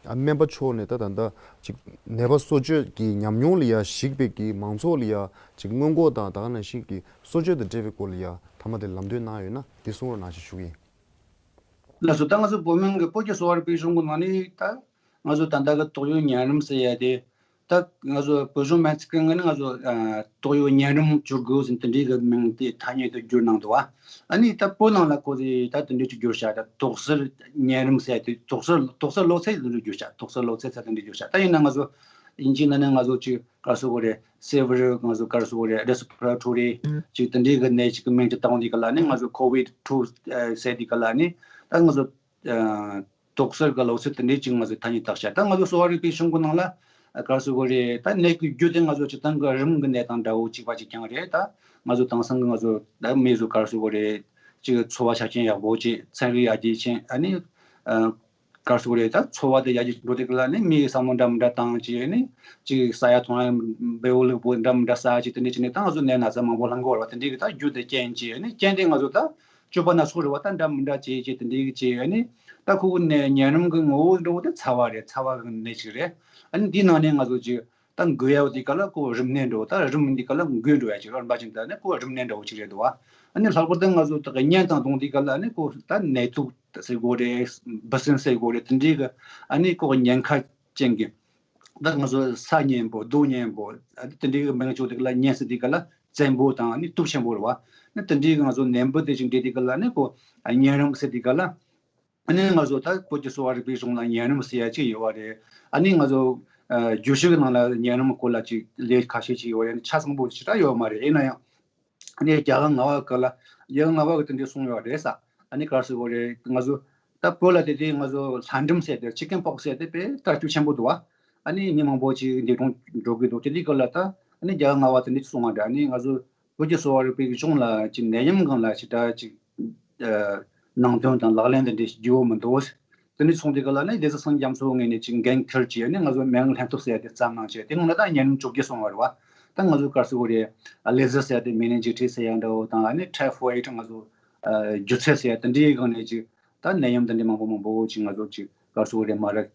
ཨ་སྨན་པ་མཆོག་ནས་ད་ད་ལྟ་ཅིག་ནད་པ་གསོ་བཅོས་ཀྱི་ཉམས་མྱོང་ལ་ཡ་གཞིགས་པའི་གི་མང་ཚོགས་ལ་ཡ་ཅིག་སྔོན་འགོག་དང་ད་ག་ནང་བཞིན་གྱི་གསོ་བཅོས་དང་འབྲེལ་བའི་སྐོར་ལ་ཡ་མཐའ་མ་དེ་ལམ་སྟོན་གནང་ཡོད་ན་དེ་གསུང་རོགས་གནང་ཞེས་ཞུ་གི་ཡིན། ལགས་སོ། ད་ང་ཚོ་བོད་སྨན་གྱི་བོད་ཀྱི་གསོ་བ་རིག་པའི་གཞུང་གི་ནང་ནས་ད་ང་ཚོ་ད་ལྟ་གི་ཏོག་དབྱིབས་གཉན་རིམས་ཟེར་ཡ་དེ་ད་ང་ཚོ་བོད་གཞུང་སྨན་རྩིས་ཁང་གི་ནི་ང་ཚོ་ཨ་ཏོག་དབྱིབས་གཉན་རིམས་བཅུ་དགུ་ཟེར་དེ་འདྲའི་གི་མིང་དེ་ཐ་སྙད་དུ་བསྒྱུར་གནང་འདུག་བ། ཨ་ནི་ད་བོད་ནང་ལ་ཁོ་ཚོས་ད་དེ་འདྲའི་ཅིག་བསྒྱུར་བྱ་ད་དོགས་སེལ་གཉན་རིམས་ཟེར་ཡ་དེ་དོགས་སེལ་དོགས་སེལ་གློ་ཚད་དེ་འདྲ་བསྒྱུར་བྱ་དོགས་སེལ་གློ་ཚད་ཟེར་དེ་འདྲ་བསྒྱུར་བྱ་ད་ཡིན་ན་ང་ཚོ་ དབྱིན་ཇིའི་ནང་ནས་ང་ཚོ་ཅིག་ག་རེ་ཟེར་དགོས་རེད། སེ་བར་ང་ཚོ་ག་རེ་ཟེར་དགོས་རེད། རེ་སི་པི་རེ་ཊོ་རི་ཅིག་དེ་འདྲའི་གི་ནད་ཅིག་གི་མིང་ཅིག་བཏགས་འདི་ག་ལ་ནི་ང་ཚོ་ཁོ་བིད་ཊུ་ཟེར་འདི་ག་ལ་ནི་ད་ང་ཚོ་ཨ་དོགས་སེལ་གི་ལོ་ཚིགས་དེ་འདྲའི་ཅིག་ང་ཚོ་ཐ་སྙད་བཏགས་བྱ། ད་ང་ཚོ་གསོ་བ་རིག་པའི་གཞུང་གི་ནང་ལ་ག་རེ་ཟེར་དགོས་རེད། ད་ནད་ཀྱི་རྒྱུ་དེ་ང་ཚོ་སྤྱིར་བཏང་གི་རིམས་གི་ནད་དང་འདྲ་བོ་གཅིག་པ་གཅིག་རྐྱང་རེད། ད་ང་ཚོ་དེང་སང་གི་ང་ཚོ་ད་མི་ཚོ་ག་རེ་ཟེར་དགོས་རེད། ཅིག་འཚོ་བ་ཆ་རྐྱེན་ཡག་པོ་བྱེད། ཚན་རིག་ཡར་རྒྱས་ཕྱིན། ཨ་ནི་ཨ་ག་རེ་ཟེར་དགོས་རེད། ད་འཚོ་བ་དེ་ཡར་རྒྱས་འགྲོ་དུས་སྐབས་ལ་ནི་མིའི་བསམ་བློ་འདྲ་མི་འདྲ་བཏང་བྱས་ནི་ཅིག་ཟ་ཡ་འཐུང་ཡ་འབེལ་པོ་ལུག་པོ་འདྲ་མི་འདྲ་ཟ་བྱས། དེ་འདྲ་བྱས་ནས་ད་ང་ཚོ་ནད་ན་ཚ་མང་པོ་ལངས་གི་ཡོད་རེད་བ། དེ་འདྲའི་གི་ད་རྒྱུ་དེ་རྐྱེན་བྱས་ནི་རྐྱེན་དེ་ང་ཚོ་ད་སྤྱོད་པ་སྣ་ཚོགས་རེད་བ། ད་འདྲ་མི་འདྲ་བྱས་བྱས་དེ་འདྲའི་གི་བྱས་ནི་ད་ཁོ་གི་ནད་གཉན་རིམས་གི་ངོ་བོ་འདྲ་བོ་དེ་ཚ་བ་རེད། ཚ་བ་གི་ནད་ཅིག་རེད། ཨ་ནི་འདིའི་ནང་ནས་ང་ཚོ་ཅིག་ད་འགོས་ཡ་བ་དེ་ག་ལ་ཁོ་རིམས་ནད་འགྲོ། ད་རིམས་འདི་ག་ལ་འགོས་འགྲོ་ཡ་ཅིག་རིམ་པ་ཅིག་ད་ནི་ཁོ་རིམས་ནད་འདྲ་བོ་ཅིག་རེད་འདུག་བ། ཨ་ནི་ལྷག་པར་དུ་ང་ཚོ་ད་གཉན་དང་བསྡོངས་དེ་ག་ལ་ནི་ཁོ་ད་ནད་དུག་ཟེར་དགོས་རེད། འབུ་སྲིན་ཟེར་དགོས་རེད། དེ་འདྲའི་གི་ཨ་ནི་ཁོ་གི་ཉེན་ཁ་ཅན་གི་ད་ང་ཚོ་ས་གཉན་པོ་རྡོ་གཉན་པོ་ཨ་ནི་དེ་འདྲའི་གི་མིང་བཅོལ་དེ་ག་ལ་གཉན་ཟེར་དེ་ག་ལ་བཙན་པོ་དང་ཨ་ནི་སྟོབས་ཆེན་པོ་རེད་བ། ཨ་ནི་དེ་འདྲའི་གི་ང་ཚོ་ནད་འབུ་དེ་ཅིག་འདྲེས་དེ་ག་ལ་ནི་ཁོ་གཉན་རིམས་ཟེར་དེ་ག་ལ། ཨ་ནི་ང་ཚོ་ད་བོད་ཀྱི་གསོ་བ་རིག་པའི་གཞུང་ལ་གཉན་རིམས་ཟེར་ཡ་ཅིག་ཡོད་པ་རེད། ཨ་ནི་ང་ཚོ་ཨ་བརྗོད་གཞི་གི་ནང་ལ་གཉན་རིམས་སྐོར་ལ་ཅིག་ལས་ཁ་ཤས་ཅིག་ཡོད་པ་རེད། ཨ་ནི་ཆ་ཚང་པོ་ཞེ་དྲག་ཡོད་མ་རེད། ཡིན་ན་ཡང་ཨ་ནི་རྒྱ་གར་ལྔ་པ་ག་ལ་རྒྱ་གར་ལྔ་པ་གི་དེ་འདྲའི་གསུངས་ཡོད་རེད་ས། ཨ་ནི་ག་རེ་ཟེར་དགོས་རེད། ང་ཚོ་ད་བོད་ལ་དེ་དུས་ང་ཚོ་ལྷ་འབྲིམ་ཟེར་དེ་ཅི་ཀེན་པོག་ཟེར་དེ་དཔེ་དར་ཁྱབ་ཆེན་པོ་འདུག་བ། ཨ་ནི་མི་མང་པོ་ཅིག་འདས་གྲོངས་འགྲོ་གི་འདུག་དེ་དུས་ག་ལ་ད་ཨ་ནི་རྒྱ་གར་ལྔ་པ་དེ་འདྲའི་གསུངས་པ་འདྲ། ཨ་ནི་ང་ཚོ་བོད་ཀྱི་གསོ་བ་རིག་པའི་གཞུང་ལ་ཅིག་ནད་ཡམས་སྒང་ལ་ཞེ་དྲག་ཅིག་ཨ་ནང་དོན་དང་ལག་ལེན་དེ་འདྲའི་རྒྱུ་བོ་མི་འདུག་དེ་ནས་ཚོང་དེ་ག་ལ་ནི་སྡེ་སྲིད་སངས་རྒྱས་རྒྱ་མཚོ་ངོས་ནས་ཅིག་འགན་འཁུར་གྱིས་ནི་ང་ཚོ་མི་རང་ལྷན་ཐོབ་ཟེར་ཡ་དེ་བརྩམས་གནང་བྱས། དེ་སྔོན་ལ་ད་གཉན་རིམས་བཅོ་བརྒྱད་སོང་བ་རེད་བ། ད་ང་ཚོ་ག་རེ་ཟེར་དགོས་རེད། ཨ་ལེ་ཟར་ཟེར་ཡ་དེ་མེ་ནིན་ཇི་ཊི་ཟེར་ཡ་འདྲ་བོ་དང་ཨ་ནི་ཊའི་ཕོའི་ཌི་ང་ཚོ་ཨ་རྒྱུ་ཚད་ཟེར་ཡ་དེ་འདྲའི་སྒང་ནས་ཅིག་ད་ནད་ཡམས་དེ་འདྲའི་མང་པོ་མང་པོ་ཅིག་ང་ཚོ་ཅིག་ག་རེ་ཟེར་དགོས་རེད། མ་རེད།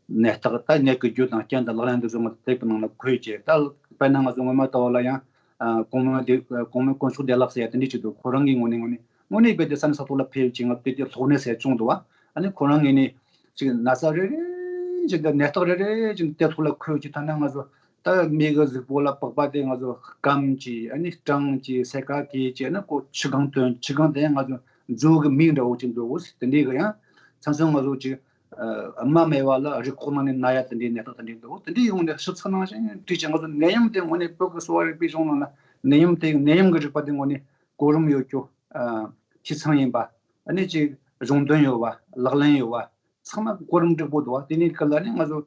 ནད་རྟགས་ད་ནད་ཀྱི་རྒྱུ་དང་རྐྱེན་དང་ལག་ལེན་དེ་ཚོ་ང་ཚོ་དེབ་ཀྱི་ནང་ལ་འཁོད་བྱས། ད་དཔེར་ན་ང་ཚོ་སྔོན་མ་ལྟ་བ་ལ་ཡང་ཨ་གོང་མ་བདེ་གོང་མ་དཀོན་མཆོག་བདེ་ལེགས་ཟེར་ཡ་དེ་འདྲ་ཅིག་འདུག་ཁོ་རང་གི་ངོས་ནས་ངོས་ནས་དངོས་གནས་རྦད་དེ་ས་གནས་ས་ཐོག་ལ་ཕེབས་ཀྱིས་ང་ཚོ་དེ་དེ་སློབ་གནས་ཟེར་བྱུང་འདུག་བ། ཨ་ནི་ཁོ་རང་ངོས་ནས་ཅིག་ན་ཚ་རེ་རེ་ཅིག་དང་ནད་རྟགས་རེ་རེ་ཅིག་དེབ་ཐོག་ལ་འཁོད་བྱས། ཐ་ན་ང་ཚོ་ད་མི་གི་གཟུགས་པོ་ལ་པགས་པ་དེ་ང་ཚོ་སྐམ་གྱིས། ཨ་ནི་སྐྲངས་གྱིས། སེར་ཁ་གྱིས་བྱས་ན་ཁོ་ཆུ་སྒང་ཐོན། ཆུ་སྒང་དེ་ང་ཚོ་མཛོ་གི་མིག་འདྲ་བོ་ཅིག་འདུག་དེ་འདྲའི་གི་ཡང་མཚམས་མཚམས་ང་ཚོ་ཅིག་ཨ་རྨ་མེད་པ་ལ་རུས་ཁོག་ནང་ནས་ན་ཡ་དེ་འདྲའི་ནད་རྟགས་དེ་འདྲའི་འདུག་དེ་འདྲའི་ཡོང་ནས་ཞིབ་ཚགས་ནང་བཞིན་བྲིས་བྱས། ང་ཚོ་ནད་ཡམས་དེ་དངོས་གནས་བོད་ཀྱི་གསོ་བ་རིག་པའི་གཞུང་ནང་ལ་ནད་ཡམས་དེ་ནད་ཡམས་ཀྱི་རིག་པ་དེ་དངོས་གནས་གོ་རིམ་ཡོད་རྒྱུ། ཨ་འཐུས་ཚང་ཡིན་པ། ཨ་ནི་ཅིག་གཞུང་དོན་ཡོད་པ། ལག་ལེན་ཡོད་པ། ཚང་མ་གོ་རིམ་འགྲིག་པོ་འདུག་བ། དེ་ནས་ག་ལ་ནི་ང་ཚོ་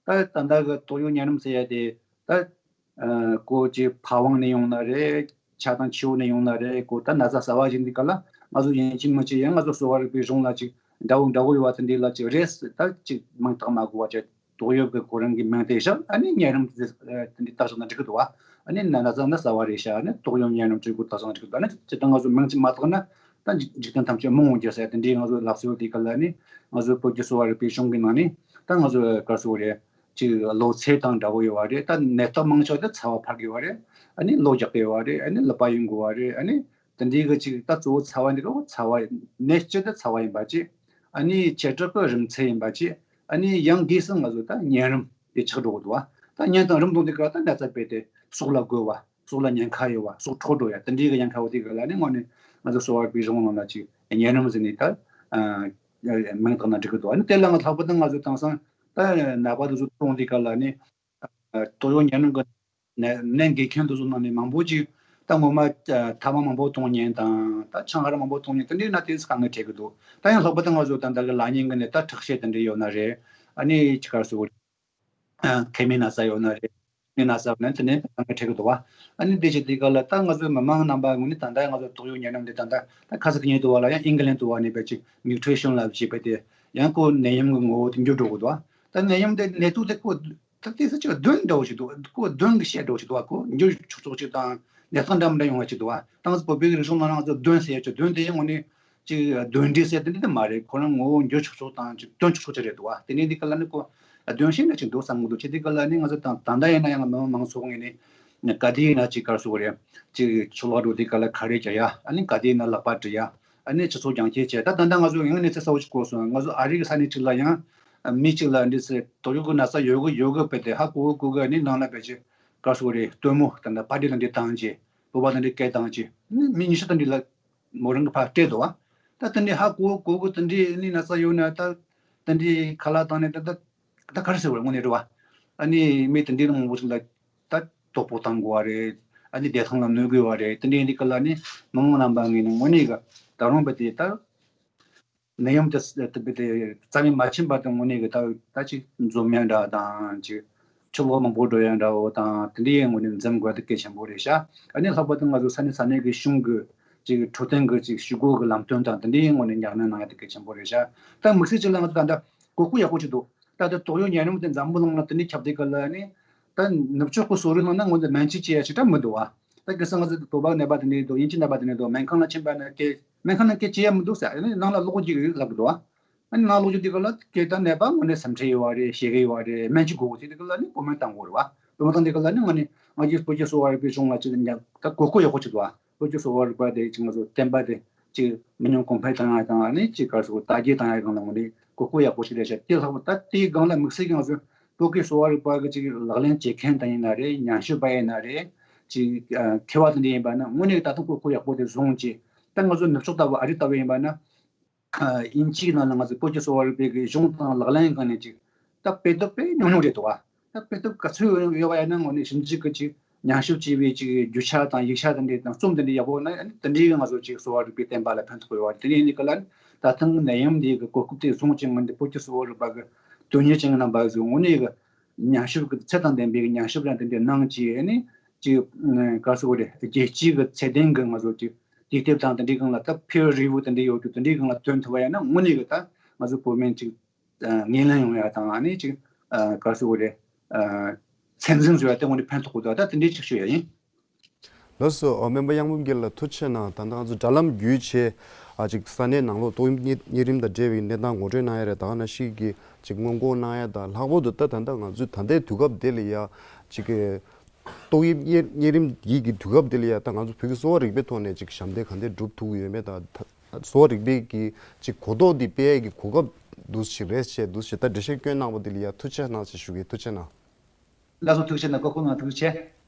ད་ད་ལྟ་གི་ཏོག་དབྱིབས་གཉན་རིམས་ཟེར་ཡ་དེ་ད་ཨ་ཁོ་ཅིག་ཕ་བོང་ནས་ཡོང་ན་རེད། ཆ་དང་ཆུ་བོ་ནས་ཡོང་ན་རེད། ཁོ་ད་ན་ཚ་ཟ་བ་ཞིག་འདི་ག་ལ་ང་ཚོ་ཡིན་གཅིག་མིན་གཅིག་ཡང་ང་ཚོ་གསོ་བ་རིག་པའི་གཞུང་ལ་ཅིག་འདྲ་བོ་འདྲ་བོ་ཡོད་པ་དེ་འདི་ལ་ཅིག་རེད་ཟེར། ད་ཅིག་མིང་བཏགས་མ་དགོས་པ་བྱས། ཏོག་དབྱིབས་ཀྱི་གོ་རིམ་གྱི་མིང་དེ་བཞག་ཨ་ནི་གཉན་རིམས་དེ་དེ་འདྲའི་བཏགས་བཞག་ན་འགྲིག་གི་འདུག་བ། ཨ་ནི་ན་ན་ཚ་ན་ཟ་བ་རེད་ཤག་ཨ་ནི་ཏོག་དབྱིབས་གཉན་རིམས་ཅིག་གོ་བཏགས་བཞག་ན་འགྲིག་གི་འདུག་ཨ་ནི་སྤྱིར་བཏང་ང་ཚོ་མིང་ཅིག་མ་བཏགས་ན་ད་འཇིག་འཇིག་རྟེན་ཐམས་ཅད་མི་ངོམས་རྒྱུ་ཟེར་དེ་འདྲའི་ང་ཚོ་ལབ་སྲོལ་དེ་ག་ལ་ནི་ང་ཚོ་བོད་ཀྱི་གསོ་བ་རིག་པའི་གཞུང་གི་ནང་ནས་ད་ང་ཚོ་ག་རེ་ཟེར་དགོས་རེད། ཅིག་གློ་ཚད་དང་འདྲ་བོ་ཡོད་བ་རེད། ད་ནད་རྟགས་མང་ཆེ་བ་དེ་ཚ་བ་འཕར་དགོས་བ་རེད། ཨ་ནི་གློ་རྒྱག་དགོས་བ་རེད། ཨ་ནི་ལུད་པ་ཡོང་དགོས་བ་རེད། ཨ་ནི་དེ་འདྲའི་གི་ཅིག་ད་གཙོ་བོ་ཚ་བ་འདི་ག་ཚ་བ་ནད་སྤྱི་དེ་ཚ་བ་ཡིན་པ་ཅིག་ཨ་ནི་བྱེ་བྲག་གི་རིམས་ཚད་ཡིན་པ་ཅིག་ཨ་ནི་ཡང་སྒོས་སུ་ང་ཚོ་ད་གཉན་རིམས་དེ་ཆགས་འགྲོ་གི་འདུག་བ། ད་གཉན་དང་རིམས་དང་དེ་ག་ད་ན་ཚ་རྦད་དེ་སྲོག་ལ་རྒོལ་བ། སྲོག་ལ་ཉེན་ཁ་ཡོད་བ། སྲོག་འཕྲོག་འགྲོ་ཡ་དེ་འདྲའི་གི་ཉེན་ཁ་བོ་དེ་ག་ལ་ནི་དངོས་གནས་ང་ཚོ་གསོ་བ་རིག་པའི་གཞུང་ནང་ལ་ཅིག་གཉན་རིམས་ཟེར་ནས་ད་ཨ་མིང་བཏགས་ན་འགྲིག་གི་འདུག་ཨ་ནི་དེ་ལ་ང་ལྷག་པར་དུ་ང་ཚོ་དེང་སང་ད་ནད་པ་དེ་ཚོ་གཏོང་དེ་ག་ལ་ནི་ཨ་ཏོག་དབྱིབས་གཉན་རིམས་གི་ནད་ནད་འགོས་མཁན་དེ་ཚོ་ནང་ནས་མང་པོ་ཅིག་ད་ངོ་མ་ཨ་ཐ་མག་མང་པོ་གཏོང་མཁན་དང་ད་ཆང་ཁ་ར་མང་པོ་གཏོང་མཁན་དེ་འདྲའི་ན་དེ་ཚོ་དཀའ་ངལ་འཕྲད་ཀྱི་འདུག་ད་ཡང་ལྷག་པར་དུ་ང་ཚོ་ད་ལྟ་གི་ལག་གཉིས་ཀྱི་ནས་ད་ཁྲག་ཤེད་དེ་འདྲ་ཡོད་ན་རེད། ཨ་ནི་ཅི་ག་རེ་ཟེར་དགོས་རེད། མཁལ་མའི་ན་ཚ་ཡོད་ན་རེད། མིག་ན་ཚ་ཡོད་ན་དེ་ནས་དཀའ་ངལ་འཕྲད་ཀྱི་འདུག་བ། ཨ་ནི་དེ་བྱས་དེ་ག་ལ་ད་ང་ཚོའི་མི་མང་རྣམ་པ་ངོས་ནས་ད་ལྟ་ང་ཚོ་ཏོག་དབྱིབས་གཉན་རིམས་འདི་ད་ལྟ་ད་ཁ་སང་གི་ཉིན་དུ་བ་ལ་ཡང་ཨིང་ལན་དུ་བ་ནས་བས་ཅིག་མིའུ་ཊེ་ཤན་ལབ་ཅིག་བས་དེ་ཡང་ཁོ་ནད་ཡམས་ཀྱི་ངོ་བོ་དེ་འགྱུར་འགྲོ་གི་འདུག་བ། ད་ནད་ཡམས་དེ་ནད་དུག་དེ་ཁོ་ད་དེ་ས་ཅིག་གདོན་འདྲ་བོ་ཞིག་འདུག་ཁོ་གདོན་གྱི་བཤད་འདྲ་བོ་ཞིག་འདུག་བ། ཁོ་འགྱུར་ཆོག་ཆོག་ཅིག་དང་ནད་རྟགས་འདྲ་མི་འདྲ་ཡོང་བ་ཅིག་འདུག་བ། ད་ང་ཚོ་བོད་པའི་རིག་གཞུང་ནང་ང་ཚོ་གདོན་ཟེར་ཡ་ཅིག་གདོན་དེ་ཡང་དངོས་གནས་ཅིག་གདོན་འདྲེ་ཟེར་དེ་འདྲ་དེ་མ་རེད། ཁོ་རང་ངོ་བོ་འགྱུར་ཆོག་ཆོག་དང་ཅིག་སྟོན་ཆོག་ཆོག་ཅིག་རེད་འདུག་བ། དེ་ནས་འདི་ག་ལ་ནི་ཁོ་གདོན་ཤེས་ན་ཅིག་འདུག་བསམ་གི་འདུག་བྱས་དེ་ག་ལ་ནི་ང་ཚོ་དང་ད་ལྟ་ཡིན་ན་ཡང་མི་མང་ཚོགས་ངོས་ནས་ག་དུས་ཡིན་ན་ཅིག་ག་རེ་ཟེར་དགོས་རེད། ཅིག་ཆུ་ལོག་འགྲོ་དུས་ག་ལ་ཁ་རས་རྒྱག་ཡ། ཨ་ནི་ག་དུས་ཡིན་ན་ལག་པ་འདྲུ་ཡ། ཨ་ནི་སྤྱི་ཚོགས་རྒྱང་ཁྱེར་བྱས། ད་ད་ལྟ་ང་ཚོ་ཡང་གནས་ཚུལ་གསལ་བོ་ཞིག་གོ་སོང་། ང་ཚོ་ཨ་རི་གི་ས་གནས་ཅིག་ལ་ཡང་མི་གཅིག་ལ་འདི་ཚེ་ཏོག་དབྱིབས་ཀྱི་ན་ཚ་ཡོད་གི་ཡོད་གི་བས་དེ་ཧ་གོ་གི་གོ་གི་ཨ་ནི་ནང་ལ་བས་ཅིག་ག་རེ་ཟེར་དགོས་རེད། སྟོན་མོ་ད་ལྟ་པར་ཊི་ལ་འདི་བཏང་བྱས། བོད་པ་དང་འདྲ་སྐད་བཏང་བྱས། ནི་མི་ཉི་ཤུ་དང་འདྲ་ལ་མོ་རང་གི་ཕར་སྤྲད་འདུག་བ། ད་དེ་འདྲའི་ཧ་གོ་གོ་གི་དེ་འདྲའི་ནི་ན་ཚ་ཡོད་ན་ད་དེ་འདྲའི་ཁ་ལག་བཏང་ནས་ད་ད་ད་ག་རེ་ཟེར་བ་དངོས་གནས་རེད་བ། ཨ་ནི་མི་དེ་འདྲའི་མང་པོ་ཞིག་ལ་ད་དོ་ཕོག་བཏང་དགོས་པ་རེད། ཨ་ནི་བདེ་ཐང་ལ་གནོད་དགོས་པ་རེད། དེ་འདྲའི་འདི་ག་ལ་ནི་མི་མང་རྣམ་པ་ངོས་ནས་དངོས་གནས་གི་ད་རུང་བ་དེ་ད་ནད་ཡམས་དེ་དེ་དེ་རྩ་མེད་མ་ཕྱིན་བར་དུ་དངོས་གནས་གི་ད་ད་ཅིག་འཛོམས་ཡ་འདྲ་དང་ཅིག་ཆུ་ལོག་མང་པོ་འགྲོ་ཡ་འདྲ་བོ་དང་དེ་འདྲའི་ངོས་ནས་འཛེམ་དགོས་དེ་གལ་ཆེན་པོ་རེད་ཤག་ཨ་ནི་ལྷག་པར་དུ་ང་ཚོ་ས་གནས་ས་གནས་གི་གཞུང་གི་ཅིག་འཕྲོད་བསྟེན་གི་ཅིག་ཞུ་སྒོ་གི་ལམ་སྟོན་དང་དེ་འདྲའི་ངོས་ནས་ཉར་ནས་གནང་ཡ་དེ་གལ་ཆེན་པོ་རེད་ཤག་ད་དམིགས་བསལ་ཅིག་ལ་ང་ཚོ་ད་ལྟ་གོ་སྐབས་ཡག་པོ་ཅིག་འདུག་ད་ལྟ་ཏོག་དབྱིབས་གཉན་རིམས་དེ་འཛམ་བུ་གླིང་ལ་དེ་འདྲའི་ཁྱབ་བསྡད་ག་ལ་ནི། ད་ནུབ་ཕྱོགས་ཀྱི་སོ་རུ་ནང་ན་ངོས་འཛིན་སྨན་བཅོས་བྱེད་ཡ་ཞིག་ད་མི་འདུག་བ། ད་གལ་སྲིད་ང་ཚོ་དོ་བག་ནད་པ་དེ་འདྲ་འདུག་དབྱིན་ཇི་ནད་པ་དེ་འདྲ་འདུག་སྨན་ཁང་ལ་ཕྱིན་པ་ན་སྐད་སྨན་ཁང་ལ་སྐད་བྱེད་ཡ་མི་འདུག་ཟེར། ཨ་ནི་ནང་ལ་གློག་ཅིག་ལབ་གི་འདུག་བ། ཨ་ནི་ནང་གློག་ཅིག་དེ་ག་ལ་སྐད་ད་ནད་པ་ངོས་ནས་སེམས་ཁྲལ་ཡོད་བ་རེད། ཞེ་གི་ཡོད་བ་རེད། སྨན་བཅོས་དགོས་གོ་དེ་དེ་ག་ལ་ནི་བོད་སྨན་བཏང་དགོས་རེད་བ། བོད་སྨན་བཏང་དེ་ག་ལ་ནི་ང་ནི་ང་ཚོའི་བོད་ཀྱི་གསོ་བ་རིག་པའི་གཞུང་ལ་ཅིག་ཉག་ད་གོ་སྐབས་ཡག་པོ་ཅིག་འདུག་བ། བོད་ཀྱི་གསོ་བ་རིག་པ་དེ་ཅིག་ང་ཚོ་བསྟན་པ་དེ་ཅིག་མི་ཉུང་གོང་འཕེལ་བཏང་ཡ་དང་ཨ་ནི་ཅིག་ག་རེ་ཟེར་དར་རྒྱས་བཏང་ཡ་སྒང་ལ་ངོས་ནས་གོ་སྐབས་ཡག་པོ་ཞིག་རེད་ཤག་དེ་ལྷག་པར་ད་དེའི་སྒང་ལ་དམིགས་བསལ་གྱི་ང་ཚོ་བོད་ཀྱི་གསོ་བ་རིག་པ་གི་ཅིག་ལག་ལེན་བྱེད་མཁན་དང་ཡིན་ན་རེད། ཉམས་ཞིབ་པ་ཡིན་ན་རེད། ཅིག་མཁས་པ་དེ་འདྲ་ཡིན་པ་ན་དངོས་གནས་ད་དུང་གོ་སྐབས་ཡག་པོ་དེ་བཟུང་ཅིག་ད་ང་ཚོ་ནུབ་ཕྱོགས་ལྟ་བུ་ཨ་རི་ལྟ་བུ་ཡིན་པ་ན། དབྱིན་ཇིའི་ནང་ལ་ང་ཚོ་བོད་ཀྱི་གསོ་བ་རིག་པའི་གི་གཞུང་དང་ལག་ལེན་སྒང་ནས་ཅིག་ད་དཔེ་དེབ་དཔེ་ཉུང་ཉུང་རེད་འདུག་ཨ། ད་དཔེ་དེབ་ག་ཚོད་ཡོད་པ་ཡིན་ན་ངོས་ནས་ཞིབ་འཇུག་གི་ཅིག་ཉམས་ཞིབ་བྱས་པའི་ཅིག་རྒྱུ་ཆ་དང་ཡིག་ཆ་དེ་འདྲའི་དང་རྩོམ་དེ་འདྲའི་ཡག་པོ་ན་ཨ་ནི་དེ་འདྲའི་གི་ང་ཚོ་ཅིག་གསོ་བ་རིག་པའི་བསྟན་པ་ལ་ཕན་ཐོགས་ཡོད་པ་རེད། དེ་ནས་ཡིན་གི་ལ་ནི་ད་ཐེངས་ནད་ཡམས་འདིའི་གི་གོ་སྐབས་དེ་བཟུང་ཅིག་ངོས་ནས་བོད་ཀྱི་གསོ་བ་རིག་པ་གི་དོན་གཉེར་ཅན་གྱི་རྣམ་པ་ཚོས་དངོས་གནས་གི་ཉམས་ཞིབ་གི་ཚད་དང་ལྡན་པའི་གི་ཉམས་ཞིབ་རང་དེ་འདྲའི་གནང་ཅིག་ཨ་ནི་ཅིག་ག་རེ་ཟེར་དགོས་རེད། རྒྱལ་སྤྱིའི་གི་ཚད་ལྡན་གི་ང་ཚོ་ཅིག་དེའི་དེབ་དང་དེ་འདྲའི་སྒང་ལ་ད་peer review་དེ་འདྲའི་ཡོད་རྒྱུ་དེ་འདྲའི་སྒང་ལ་ཐོན་ཐུབ་པ་ཡིན་ན་དངོས་གནས་ཀྱི་ད་ང་ཚོ་བོད་སྨན་ཅིག་ངོས་ལེན་ཡོང་ཡ་དང་ཨ་ནི་ཅིག་ག་རེ་ཟེར་དགོས་རེད། ཚད་འཛིན་བཟོ་ཡ་དེ་དངོས་གནས་ཕན་ཐོགས་གི་འདུག་ད་དེ་འདྲའི་ཅིག་ཞུ་ཡ་ཡིན། ལགས་སོ། སྨན་པ་གཡང་འབུམ་རྒྱལ་ལགས་ཐུགས་རྗེ་ཆེ་གནང་། ད་ལྟ་ང་ཚོ་དྲ་ལམ་བརྒྱུད་བྱས་ཨ་ཅིག་ས་གནས་ནང་ལོགས་ཏོག་དབྱིབས་གཉན་རིམས་དང་འབྲེལ་བའི་གནས་སྟངས་ངོ་སྤྲོད་གནང་ཡ་རེད། ད་ག་ནང་བཞིན་གྱི་ཅིག་སྔོན་འགོག་གནང་ཡ་དང་ལྷག་པར་དུ་ད་ད་ལྟ་ང་ཚོའི་ད་ལྟའི་དུས་སྐབས་འདི་ལ་ཡ་ཅིག་གི་ཏོག་དབྱིབས་གཉན་གཉན་རིམས་ཡིག་གི་དུས་སྐབས་འདི་ལ་ཡ་ད་ང་ཚོ་བོད་ཀྱི་གསོ་བ་རིག་པའི་ཐོག་ནས་ཅིག་ཞབས་འདེགས་ག་འདྲས་སྒྲུབ་ཐུབ་ཀྱི་ཡོད་མེད་དང་ད་གསོ་བ་རིག་པའི་གི་ཅིག་གོ་རྟོགས་འདི་སྤེལ་ཡས་ཀྱི་གོ་སྐབས་འདུག་ཞིག་རེད་ཅེས་འདུག་ཞེས་ད་འགྲེལ་བཤད་སྐྱོན་གནང་བ་འདི་ལ་ཡ་ཐུགས་རྗེ་གནང་ཞེས་ཞུ་གི། ཐུགས་རྗེ་གནང་། ལགས་སོ། ཐུགས་རྗེ་གནང་། སྐུ་ཁམས་བཟང་། ཐུགས་རྗེ་ཆེ།